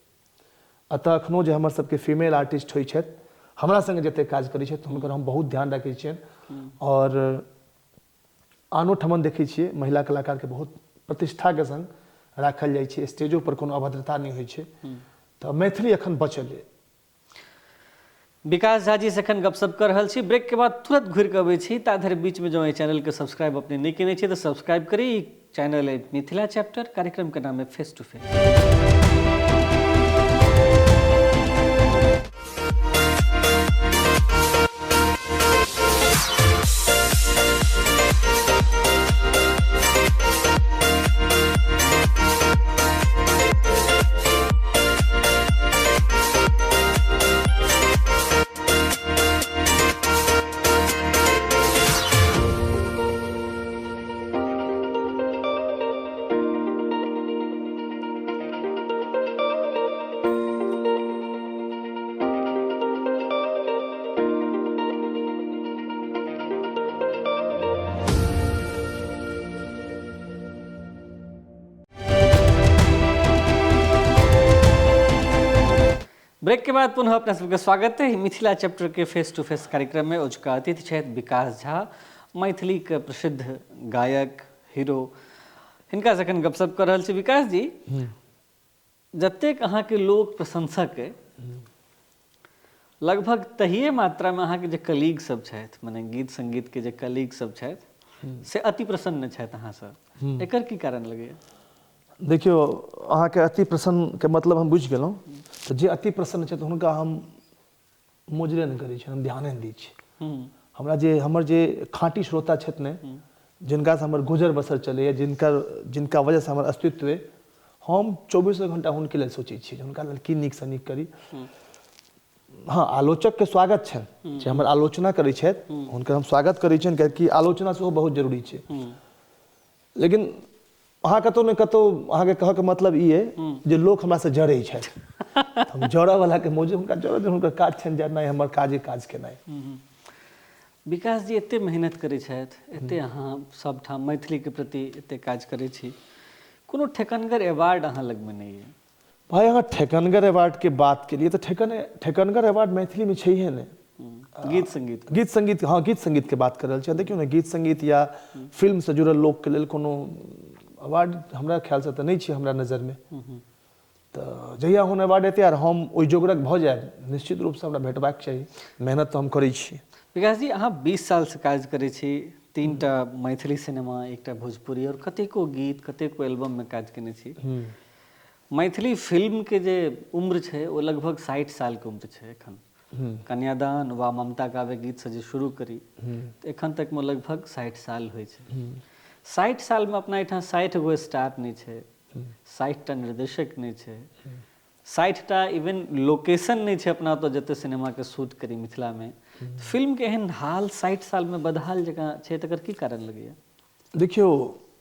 अतः एखनो जे हमर सबके फीमेल आर्टिस्ट होइ छथि, हमरा सङ्गे जतेक काज करै छथि, हुनकर हम बहुत ध्यान राखै छियनि। और आनो ठमन देखै छियै महिला कलाकारके बहुत प्रतिष्ठाके सङ्ग राखल जाइ छै, स्टेजो पर कोनो अभद्रता नहि होइ छै, तऽ मैथिली एखन बचल अइ। विकास झा जी से एखन गपशप कर रहल छी। ब्रेक के बाद तुरंत घुरि कऽ अबै छी, ता धरि बीच में जँ एहि चैनल के सब्सक्राइब अपने नहि केने छी तऽ सब्सक्राइब करी। ई चैनल है मिथिला चैप्टर, कार्यक्रम के नाम है फेस टू फेस। ब्रेक के बाद पुनः अपना सबके स्वागत है मिथिला चैप्टर के फेस टू फेस कार्यक्रम में। अजुका अतिथि छथि विकास झा, मैथिली के प्रसिद्ध गायक हीरो। हिनका से एखन गपशप कर रहल छी। विकास जी, जतेक अहाँके लोक प्रशंसक अइ, लगभग तहिए मात्रा में अहाँके जे कलीग सब छथि, माने गीत संगीत के जे कलीग सब छथि, से अति प्रसन्न छथि अहाँसँ, एकर की कारण लगैया? देखियौ, अहाँके अति प्रसन्नके मतलब हम बुझि गेलहुँ। तऽ जे अति प्रसन्न छथि हुनका हम मोजरे नहि करै छियनि, हम ध्याने नहि दै छी। हमरा जे हमर जे खाँटी श्रोता छथि ने, जिनकासँ हमर गुजर बसर चलैए, जिनका वजहसँ हमर अस्तित्व अइ, हम 24 घंटा हुनके लेल सोचै छी जे हुनका लेल की नीकसँ नीक करी। हँ, आलोचकके स्वागत छनि, जे हमर आलोचना करै छथि हुनकर हम स्वागत करै छियनि, कियाकि आलोचना सेहो बहुत जरूरी छै। लेकिन अहाँ कतहु ने कतहु अहाँके कहऽके मतलब ई अइ जे लोक हमरासँ जरै छथि, हम जरऽवलाके मौजूद, हुनका जरऽ दियौ, हुनकर काज छनि जरनाइ, हमर काजे काज केनाइ। विकास जी एते मेहनत करै छथि, एते अहाँ सबठाम मैथिलीके प्रति एते काज करै छी, कोनो ठेकनगर अवार्ड अहाँ लगमे नहि अइ? भाइ, अहाँ ठेकनगर अवार्डके बात केलियै तऽ ठेकनगर अवार्ड मैथिलीमे छैहे नहि। गीत संगीत, गीत संगीत, हाँ, गीत संगीत के बात कर रहल छी। देखियौ ने, गीत संगीत या फिल्म से जुड़ल लोकके लेल कोनो अवार्ड हमरा ख्यालसँ तऽ नहि छै हमरा नजरमे। तऽ जहिया हुन अवार्ड एतै आर हम ओहि जोगरक भऽ जायब, निश्चित रूपसँ हमरा भेटबाक चाही, मेहनत तऽ हम करै छी। विकास जी, अहाँ 20 सालसँ काज करै छी, 3टा मैथिली सिनेमा, 1टा भोजपुरी और कतेको गीत, कतेको एल्बममे काज केने छी। मैथिली फिल्मके जे उम्र छै ओ लगभग 60 सालके उम्र छै एखन। कन्यादान वा ममता गावे गीतसँ जे शुरू करी तऽ एखन तकमे लगभग 60 साल होइ छै। 60 सालमे अपना एहिठाम 60 गो स्टार नहि छै, 60टा निर्देशक नहि छै, 60टा इवन लोकेशन नहि छै अपना ओतऽ जते सिनेमाके शूट करी मिथिलामे। फिल्मके एहन हाल 60 सालमे बदहाल जकाँ छै, तकर की कारण लगैया? देखियौ,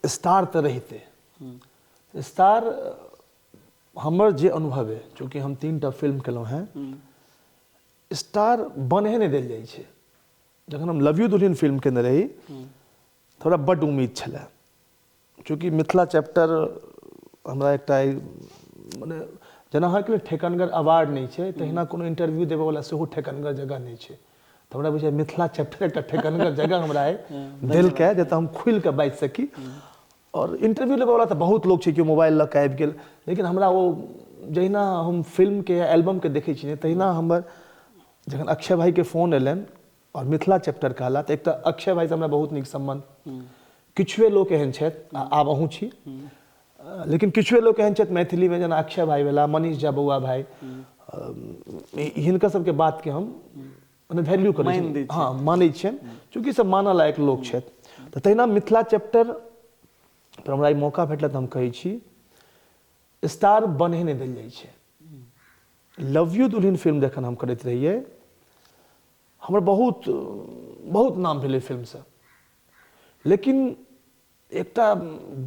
स्टार तऽ रहितै, स्टार हमर जे अनुभव अइ, चूँकि हम 3टा फिल्म केलहुँ हेँ, स्टार बनहे नहि देल जाइ छै। जखन हम लव यू दुल्हन फिल्म केने रही, थोड़ा बड्ड उम्मीद छलै, चूँकि मिथिला चैप्टर हमरा एकटा मने जेना अहाँके ठेकनगर अवार्ड नहि छै, तहिना कोनो इंटरव्यू देबयवला सेहो ठेकनगर जगह नहि छै। तऽ हमरा बुझाइ मिथिला चैप्टर एकटा ठेकनगर जगह हमरा अइ देलकै, जतऽ हम खुलि कऽ बाजि सकी। और इंटरव्यू लेबयवला तऽ बहुत लोक छै, केओ मोबाइल लऽ कऽ आबि गेल, लेकिन हमरा ओ जहिना हम फिल्मके या एल्बमके देखै छी तहिना हमर जखन अक्षय भाईके फोन एलनि और मिथिला चैप्टर कहला, तऽ एकटा अक्षय भाईसँ हमरा बहुत नीक सम्बन्ध, किछुए लोक एहन छथि, आब अहूँ छी, लेकिन किछुए लोक एहन छथि मैथिलीमे, जेना अक्षय भाई भेला, मनीष झा बौआ भाई, हिनकर सबके बातके हम मने वैल्यू करै छी, हाँ मानै छियनि, चूँकि सब मानऽ लायक लोक छथि। तऽ तहिना मिथिला चैप्टर पर हमरा ई मौका भेटल तऽ हम कहै छी स्टार बनहे नहि देल जाइ छै। लव यू दुल्हन फिल्म जखन हम करैत रहियै, हमर बहुत बहुत नाम भेलै फिल्मसँ, लेकिन एकटा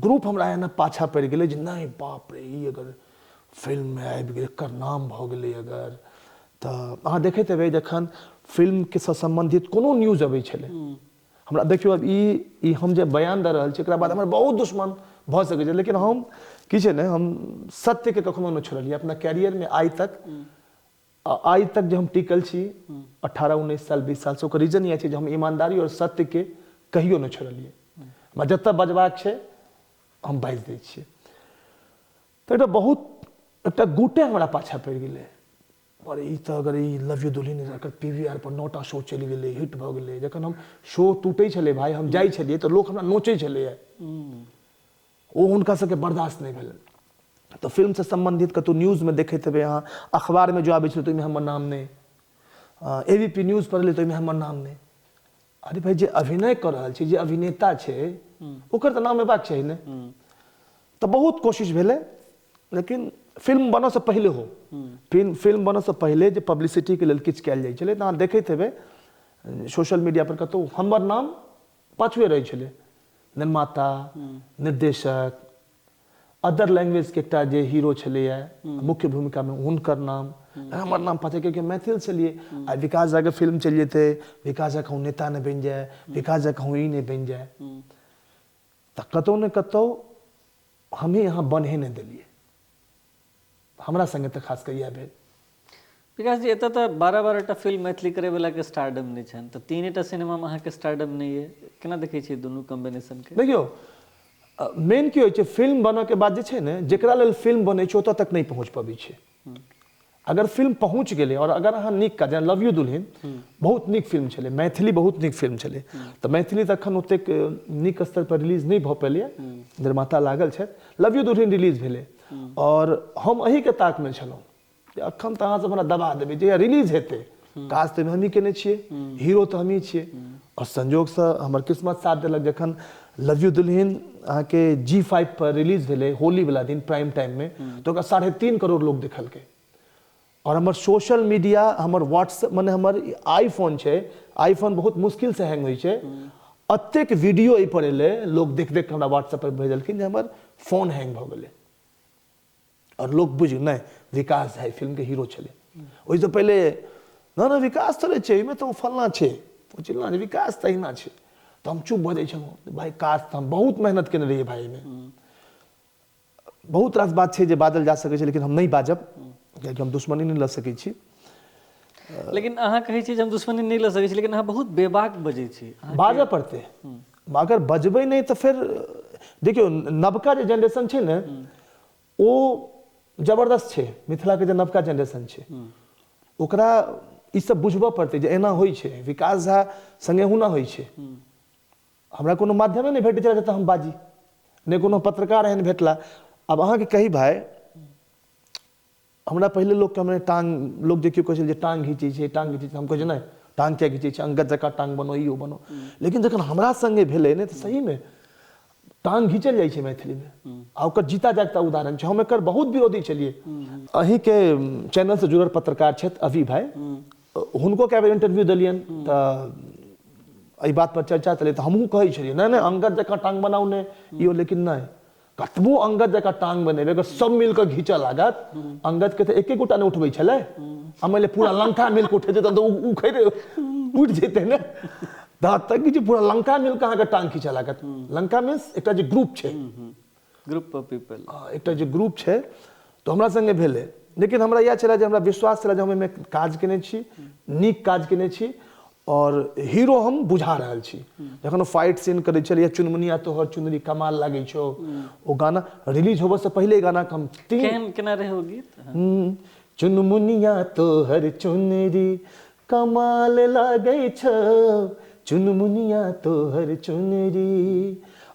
ग्रुप हमरा एना पाछा पड़ि गेलै जे नहि बाप रे, ई अगर फिल्ममे आबि गेलै, एकर नाम भऽ गेलै अगर, तऽ अहाँ देखैत हेबै जखन फिल्मके सँ सम्बन्धित कोनो न्यूज अबै छलै, हमरा देखियौ आब ई हम जे बयान दऽ रहल छी एकरा बाद हमर बहुत दुश्मन भऽ सकै छै, लेकिन हम की छै ने, हम सत्यके कखनो नहि छोड़लियै। अपना कैरियरमे आइ तक जे हम टिकल छी 18 19 साल 20 सालसँ, ओकर रीजन इएह छै जे हम ईमानदारी आओर सत्यके कहियो नहि छोड़लियै। हमरा जतऽ बजबाक छै हम बाजि दै छियै। तऽ एकटा बहुत एकटा गुटे हमरा पाछा पड़ि गेलै, पर ई तऽ अगर ई लव यू दुल्हन एकर PVR पर 9टा शो चलि गेलै, हिट भऽ गेलै। जखन हम शो टूटै छलै भाइ, हम जाइ छलियै तऽ लोक हमरा नोचै छलैए, ओ हुनका सबके बर्दाश्त नहि भेलै। तऽ फिल्मसँ सम्बन्धित कतहु न्यूजमे देखैत हेबै अहाँ, अखबारमे जो आबै छलै तऽ ओहिमे हमर नाम नहि, ABP news पर एलै तऽ ओहिमे हमर नाम नहि। अरे भाइ, जे अभिनय कऽ रहल छै, जे अभिनेता छै, ओकर तऽ नाम एबाक चाही ने। तऽ बहुत कोशिश भेलै, लेकिन फिल्म बनऽसँ पहिले हो, फिल्म बनऽसँ पहिले जे पब्लिसिटीके लेल किछु कयल जाइ छलै, तऽ अहाँ देखैत हेबै सोशल मीडिया पर कतहु हमर नाम पाछुए रहै छलै, निर्माता, निर्देशक, अदर लैंग्वेजके एकटा जे हीरो छलैए मुख्य भूमिकामे, हुनकर नाम, हमर नाम पाछे, कियाकि मैथिल छलियै। आ विकास झाके फिल्म चलि जेतै, विकास झा कहूँ नेता नहि बनि जाय, विकास झा कहूँ ई नहि बनि जाय, तऽ कतहु ने कतहु हमही यहाँ बनहे नहि देलियै। हमरा संगे तऽ खास कऽ इएह भेल। विकास जी, एतऽ तऽ 12-12टा फिल्म मैथिली करैवलाके स्टारडम नहि छनि, तऽ 3टा सिनेमामे अहाँके स्टारडम नहि अइ, केना देखै छियै दुनू कॉम्बिनेशनके? देखियौ, मेन की होइ छै, फिल्म बनऽके बाद जे छै ने, जेकरा लेल फिल्म बनै छै ओतऽ तक नहि पहुँच पबै छै। अगर फिल्म पहुँच गेलै और अगर अहाँ नीक काज, जेना लव यू दुल्हन बहुत नीक फिल्म छलै, मैथिली बहुत नीक फिल्म छलै, तऽ मैथिली तऽ एखन ओतेक नीक स्तर पर रिलीज नहि भऽ पेलैए, निर्माता लागल छथि। लव यू दुल्हन रिलीज भेलै और हम एहिके ताकमे छलहुँ जे एखन तऽ अहाँ सब हमरा दबा देबै, जहिया रिलीज हेतै, काज तऽ हमही केने छियै, हीरो तऽ हमही छियै। और संजोगसँ हमर किस्मत साथ देलक, जखन लव यू दुल्हन अहाँके G5 पर रिलीज भेलै होली वाला दिन प्राइम टाइममे, तऽ ओकरा 3.5 करोड़ लोक देखलकै। और हमर सोशल मीडिया, हमर व्हाट्सएप, मने हमर आईफोन छै, आईफोन बहुत मुश्किलसँ हैंग होइ छै, एतेक वीडियो एहिपर एलै, लोक देख देख कऽ हमरा व्हाट्सएप पर भेजलखिन जे हमर फोन हैंग भऽ गेलै। आओर लोक बुझि नहि विकास झा फिल्मके हीरो छलै। ओहिसँ पहिले नहि नहि विकास थोड़े छै, एहिमे तऽ ओ फल्लाँ छै, ओ चिल्लाँ छै, विकास तऽ अहिना छै। तऽ हम चुप भऽ जाइ छलहुँ, भाइ काज तऽ हम बहुत मेहनत केने रहियै भाइ, एहिमे बहुत रास बात छै जे बाजल जा सकै छै, लेकिन हम नहि बाजब कियाकि हम दुश्मनी नहि लऽ सकै छी। लेकिन अहाँ कहै छी जे हम दुश्मनी नहि लऽ सकै छी, लेकिन अहाँ बहुत बेबाक बजै छी। बाजऽ पड़तै, अगर बजबै नहि तऽ फेर देखियौ नवका जे जेनरेशन छै ने ओ जबरदस्त छै। मिथिलाके जे नवका जेनरेशन छै ओकरा ई सब बुझबऽ पड़तै जे एना होइ छै, विकास झा सङ्गे हुना होइ छै। हमरा कोनो माध्यमे नहि भेटै छलै जतऽ हम बाजी, नहि कोनो पत्रकार एहन भेटला। आब अहाँके कही भाइ, हमरा पहिले लोकके हमरे टांग, लोक जे केओ कहै छलै जे टांग घीचै छै, टांग घीचै छै, हम कहै छै नहि टांग किया घीचै छै, अंगद जकाँ टांग बनो, ई ओ बनो। लेकिन जखन हमरा सङ्गे भेलै ने तऽ सहीमे टांग घीचल जाइ छै मैथिलीमे, आ ओकर जीता जागता उदाहरण छै। हम एकर बहुत विरोधी छलियै। अहीँके चैनलसँ जुड़ल पत्रकार छथि अभी भाइ, हुनको कए बेर इंटरव्यू देलियनि तऽ एहि बात पर चर्चा चलै, तऽ हमहूँ कहै छलियै नहि नहि अंगद जकाँ टांग बनाउ ने इहो, लेकिन नहि कतबो अंगद जकाँ टांग बनेबै अगर सब मिल कऽ घीचऽ लागत, अंगद के तऽ एके गोटा नहि उठबै छलै, आ मानि लिअ पूरा लंका मिल कऽ उठेतै तहन तऽ उखड़ि उठि जेतै ने। तऽ तक कि जे पूरा लंका मिल कऽ अहाँके टांग खींचऽ लागत। लंका मीन्स एकटा जे ग्रुप छै, ग्रुप ऑफ पीपल, एकटा जे ग्रुप छै। तऽ हमरा सङ्गे भेलै, लेकिन हमरा इएह छलै जे हमरा विश्वास छलै जे हम एहिमे काज केने छी, नीक काज केने छी और हीरो हम बुझा रहल छी। जखन ओ फाइट सीन करै छलियै, चुनमुनिया तोहर चुनरी कमाल लागै छौ, ओ गाना रिलीज होबऽ से पहिले गाना के हम तीन केना रहै ओ गीत? चुनमुनिया तोहर चुनरी कमाल लागै छौ, चुनमुनिया तोहर चुनरी।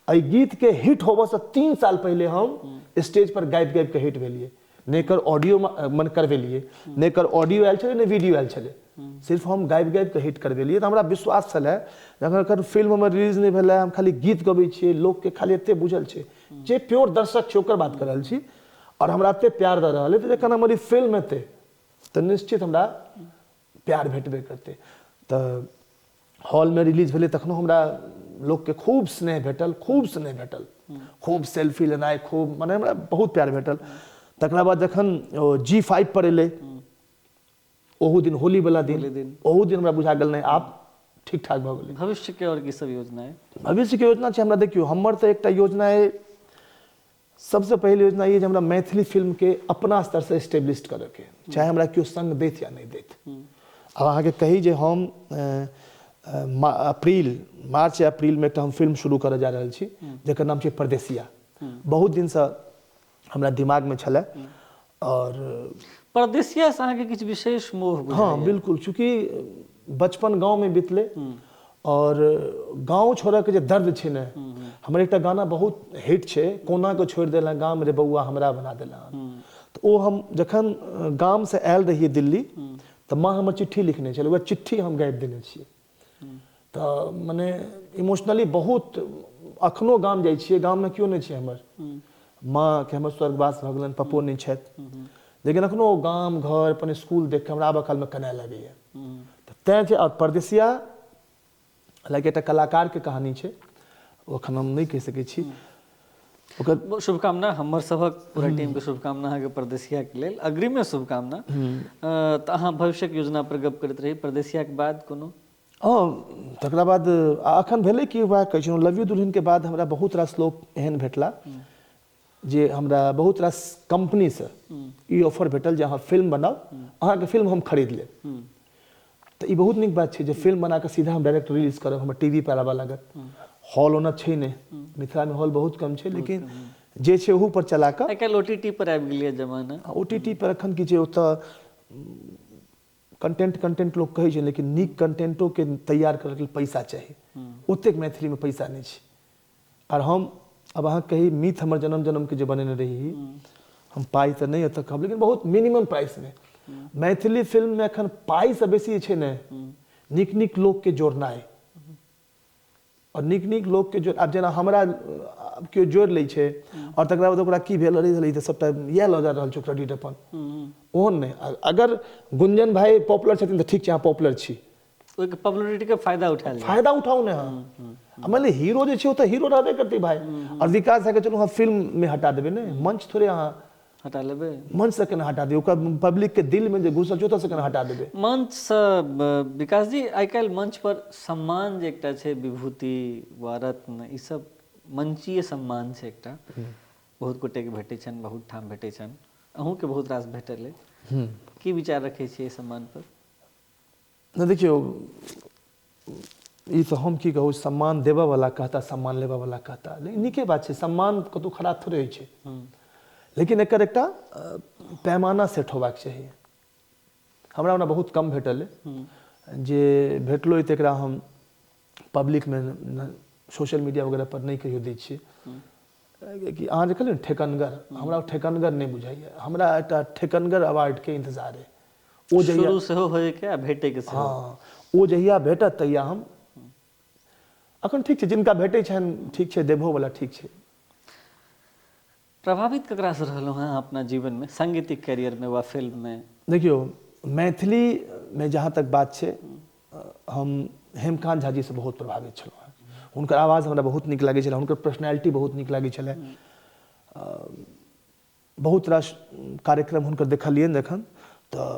एहि गीत के हिट होबऽ से 3 साल पहिले हम स्टेज पर गाबि गाबि के हिट भेलियै। नहि एकर ऑडियो मन करबेलियै, नहि एकर ऑडियो आयल छलै, नहि वीडियो आयल छलै, सिर्फ हम गाबि गाबि कऽ हिट करबेलियै। तऽ हमरा विश्वास छलै जखन एकर फिल्म हमर रिलीज नहि भेलै, हम खाली गीत गबै छियै, लोकके खाली एते बुझल छै जे प्योर दर्शक छै ओकर बात कऽ रहल छी, आओर हमरा एते प्यार दऽ रहल अइ, तऽ जखन हमर ई फिल्म एतै तऽ निश्चित हमरा प्यार भेटबे करतै। तऽ हॉलमे रिलीज भेलै तखनो हमरा लोकके खूब स्नेह भेटल, खूब स्नेह भेटल, खूब सेल्फी लेनाइ, खूब मने हमरा बहुत प्यार भेटल। तकरा बाद जखन G5 पर एलै, ओहू दिन होली वाला दिन, ओहू दिन हमरा बुझा गेल नहि आब ठीक ठाक भऽ गेलै। भविष्यके आओर की सब योजना अइ? भविष्यके योजना छै हमरा, देखियौ हमर तऽ एकटा योजना अइ, सबसँ पहिल योजना ई जे हमरा मैथिली फिल्मके अपना स्तरसँ एस्टेब्लिश करऽके, चाहे हमरा केओ सङ्ग दैत या नहि दैत। आब अहाँके कही जे हम अप्रील, मार्च या अप्रीलमे एकटा हम फिल्म शुरू करऽ जा रहल छी जकर नाम छै परदेसिया। बहुत दिनसँ हमरा दिमागमे छलै। और परदेसिया से अहाँके किछु विशेष मोह? हाँ बिल्कुल, चूँकि बचपन गाँवमे बितलै और गाँव छोड़ऽके जे दर्द छै ने, हमर एकटा गाना बहुत हिट छै, कोना के छोड़ि देला गाम रे बौआ हमरा बना देला। तऽ ओ हम जखन गामसँ आयल रहियै दिल्ली तऽ माँ हमर चिट्ठी लिखने छलै, वएह चिट्ठी हम गाबि देने छियै। तऽ मने इमोशनली बहुत अखनो गाम जाइ छियै, गाममे केओ नहि छै हमर, माँके हमर स्वर्गवास भऽ गेलनि, पप्पो नहि छथि, लेकिन अखनो गाम घर अपन स्कूल देख कऽ हमरा आबऽ कालमे कनाय लगैया। तऽ तैँ छै। और परदेसिया हालाँकि एकटा कलाकारके कहानी छै, ओ एखन हम नहि कहि सकै छी। ओकर शुभकामना हमर सभक पूरा टीमके शुभकामना अहाँके परदेसियाके लेल, अग्रिमे शुभकामना। तऽ अहाँ भविष्यक योजना पर गप करैत रही, परदेसियाके बाद कोनो? हँ, तकरा बाद अखन भेलै कि वएह कहै छलहुँ, लव you दुल्हनके बाद हमरा बहुत रास लोक एहन भेटला जे हमरा बहुत रास कम्पनीसँ ई ऑफर भेटल जे अहाँ फिल्म बनाउ, अहाँके फिल्म हम खरीद लेब। तऽ ई बहुत नीक बात छै जे फिल्म बना कऽ सीधा हम डायरेक्ट रिलीज करब, हमर टीवी पर आबऽ लागत। हॉल ओना छै नहि, मिथिलामे हॉल बहुत कम छै, लेकिन जे छै ओहू पर चला कऽ आइ काल्हि OTT पर आबि गेलै जमाना। OTT पर एखन की छै, ओतऽ कंटेंट कंटेंट लोक कहै छै, लेकिन नीक कंटेंटोके तैयार करैके लेल पैसा चाही, ओतेक मैथिलीमे पैसा नहि छै। आर हम अब अहाँ कही मीत हमर जन्म जन्मके जे बनेने रही, हम पाइ तऽ नहि एतऽ कहब, लेकिन बहुत मिनिमम प्राइसमे मैथिली फिल्ममे एखन पाइसँ बेसी जे छै ने नीक नीक लोकके जोड़नाइ, और नीक नीक लोकके जोड़। आब जेना हमरा केओ जोड़ि लै छै और तकरा बाद ओकरा की भेल, अरे ई तऽ सबटा इएह लऽ जा रहल छै क्रेडिट अपन, ओहन नहि। अगर गुंजन भाई पॉपुलर छथिन तऽ ठीक छै, अहाँ पॉपुलर छी, ओहिके पॉपुलरिटी के फायदा उठायल जाय। फायदा उठाउ ने अहाँ। आ मानि लिअ हीरो जे छै ओ तऽ हीरो रहबे करतै भाय। आओर विकास झाके चलू अहाँ फिल्ममे हटा देबै ने, मंच थोड़े अहाँ हटा लेबै, मंचसँ केना हटा देबै? ओकर पब्लिकके दिलमे जे घुसल छै ओतऽसँ केना हटा देबै मंचसँ? विकास जी, आइ काल्हि मंच पर सम्मान जे एकटा छै, विभूति वा रत्न, ई सब मंचीय सम्मान छै एकटा, बहुत गोटेके भेटै छनि, बहुत ठाम भेटै छनि, अहूँके बहुत रास भेटल अइ, की विचार रखै छियै सम्मान पर? नहि देखियौ, ई तऽ हम की कहू, सम्मान देबऽवला कहता, सम्मान लेबऽवला कहता, लेकिन नीके बात छै, सम्मान कतहु खराब थोड़े होइ छै, लेकिन एकर एकटा पैमाना सेट होबाक चाही। हमरा ओना बहुत कम भेटल अइ, जे भेटलो अइ तकरा हम पब्लिकमे सोशल मीडिया वगैरह पर नहि कहियो दै छियै। कि अहाँ जे कहलियै ने ठेकनगर, हमरा ओ ठेकनगर नहि बुझाइए, हमरा एकटा ठेकनगर अवार्डके इंतजार अइ, ओ जहिया शुरू सेहो होइके आ भेटैके सेहो। हँ, ओ जहिया भेटत तहिया हम अखन ठीक छै, जिनका भेटै छनि ठीक छै, देबहोवला ठीक छै। प्रभावित ककरासँ रहलहुँ हँ अपना जीवनमे, सांगीतिक कैरियरमे वा फिल्ममे? देखियौ, मैथिलीमे जहाँ तक बात छै, हम हेमकान्त झा जीसँ बहुत प्रभावित छलहुँ हेँ। हुनकर आवाज हमरा बहुत नीक लागै छलै, हुनकर पर्सनैलिटी बहुत नीक लागै छलै। बहुत रास कार्यक्रम हुनकर देखलियनि जखन, तऽ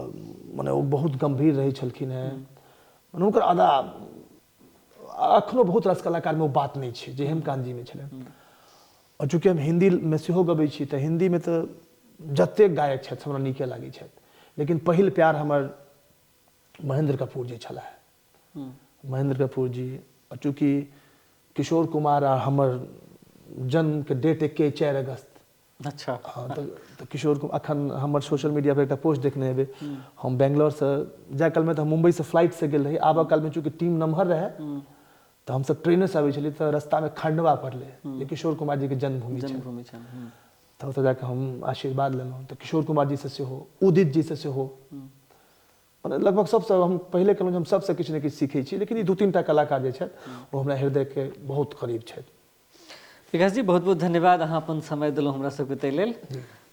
मने ओ बहुत गम्भीर रहै छलखिन हेँ, मने हुनकर अदा अखनो बहुत रास कलाकारमे ओ बात नहि छै जे हेमकान्त जीमे छलनि। आओर चूँकि हम हिन्दीमे सेहो गबै छी, तऽ हिन्दीमे तऽ जतेक गायक छथि हमरा नीके लागै छथि, लेकिन पहिल प्यार हमर महेंद्र कपूर जी छलाह। महेंद्र कपूर जी, आओर चूँकि किशोर कुमार आ हमर जन्मके डेट एके, 4 अगस्त। अच्छा। हाँ, तऽ किशोर कुमार, अखन हमर सोशल मीडिया पर एकटा पोस्ट देखने हेबै, हम बेंगलोरसँ जाय कालमे तऽ हम मुम्बईसँ फ्लाइटसँ गेल रही, आबऽ कालमे चूँकि टीम नम्हर रहै तऽ हमसब ट्रेनेसँ आबै छलियै, तऽ रस्तामे खंडवा पड़लै जे किशोर कुमार जीके जन्मभूमि छै, जन्मभूमि छनि, तऽ ओतऽ जाकऽ हम आशीर्वाद लेलहुँ। तऽ किशोर कुमार जीसँ सेहो, उदित जीसँ सेहो, मने लगभग सबसँ हम पहिले कहलहुँ जे हम सबसँ किछु ने किछु सीखै छी, लेकिन ई 2-3 टा कलाकार जे छथि ओ हमरा हृदयके बहुत करीब छथि। विकास जी, बहुत बहुत धन्यवाद, अहाँ अपन समय देलहुँ हमरा सबके ताहि लेल।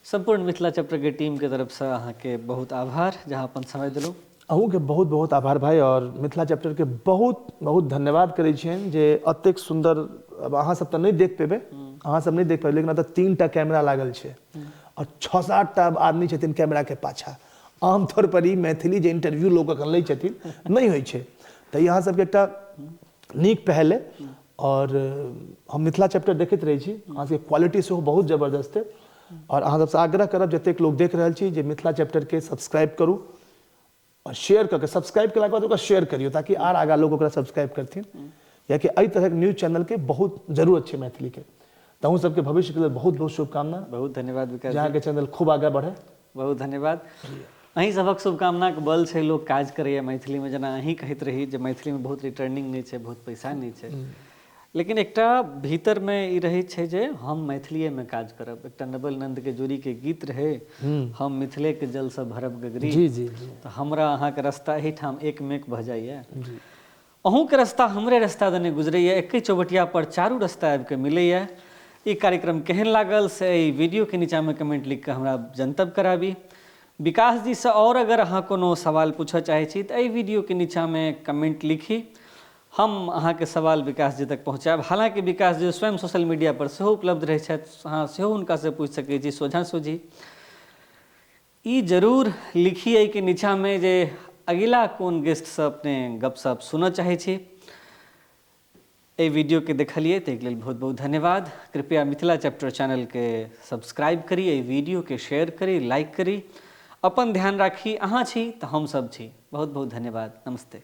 सम्पूर्ण मिथिला चैप्टर के टीम के तरफसँ अहाँके बहुत आभार जे अहाँ अपन समय देलहुँ। अहूँके बहुत बहुत आभार भाई, और मिथिला चैप्टर के बहुत बहुत धन्यवाद करै छियनि जे एतेक सुन्दर, अब अहाँ सब तऽ नहि देख पेबै, अहाँ सब नहि देख पेबै, लेकिन एतऽ 3 टा कैमरा लागल छै और 6-7 टा आदमी छथिन कैमरा के पाछा। आमतौर पर ई मैथिली जे इंटरव्यू लोक अखन लै छथिन नहि होइ छै, तऽ ई अहाँ सबके एकटा नीक पहल अइ। और हम मिथिला चैप्टर देखैत रहै छी, अहाँ सबके क्वालिटी सेहो बहुत जबरदस्त अइ, और अहाँ सबसँ आग्रह करब जतेक लोक देख रहल छी जे मिथिला चैप्टर के सब्सक्राइब करू और शेयर कऽ के, सब्सक्राइब केलाके बाद ओकरा शेयर करियौ ताकि आर आगाँ लोक ओकरा सब्सक्राइब करथिन, कियाकि एहि तरहक न्यूज चैनल के बहुत जरूरत छै मैथिली के। तऽ अहूँ सबके भविष्यके लेल बहुत बहुत शुभकामना। बहुत धन्यवाद विकास जी। अहाँके चैनल खूब आगाँ बढ़े। बहुत धन्यवाद। अहीं सबक शुभकामनाके बल छै लोक काज करैए मैथिलीमे, जेना अहीं कहैत रही जे मैथिलीमे बहुत रिटर्निंग नहि छै, बहुत पैसा नहि छै, लेकिन एकटा भीतरमे ई रहै छै जे हम मैथिलीएमे काज करब। एकटा नवल नन्द के जोड़ीके गीत रहै, हम मिथिलेके जलसँ भरब गगरी। जी जी जी। तऽ हमरा अहाँके रास्ता एहिठाम एकमेक भऽ जाइए, अहूँके रास्ता हमरे रास्ता दने गुजरैए, एके चौबटिया पर चारू रास्ता आबिके मिलैए। ई कार्यक्रम केहन लागल से एहि वीडियोके नीचाँमे कमेंट लिखिकऽ हमरा जनतब कराबी। विकास जीसँ आओर अगर अहाँ कोनो सवाल पूछऽ चाहै छी तऽ एहि वीडियोके नीचाँमे कमेंट लिखी, हम अहाँके सवाल विकास जी तक पहुँचायब। हालाँकि विकास जी स्वयं सोशल मीडिया पर सेहो उपलब्ध रहै छथि, अहाँ सेहो हुनकासँ पूछि सकै छी सोझा सोझी। ई जरूर लिखी एहिके नीचाँमे जे अगिला कोन गेस्टसँ अपने गपशप सुनऽ चाहै छी। एहि वीडियोके देखलियै ताहिके लेल बहुत बहुत धन्यवाद। कृपया मिथिला चैप्टर चैनलके सब्सक्राइब करी, एहि वीडियोके शेयर करी, लाइक करी। अपन ध्यान राखी, अहाँ छी तऽ हम सब छी। बहुत बहुत धन्यवाद। नमस्ते।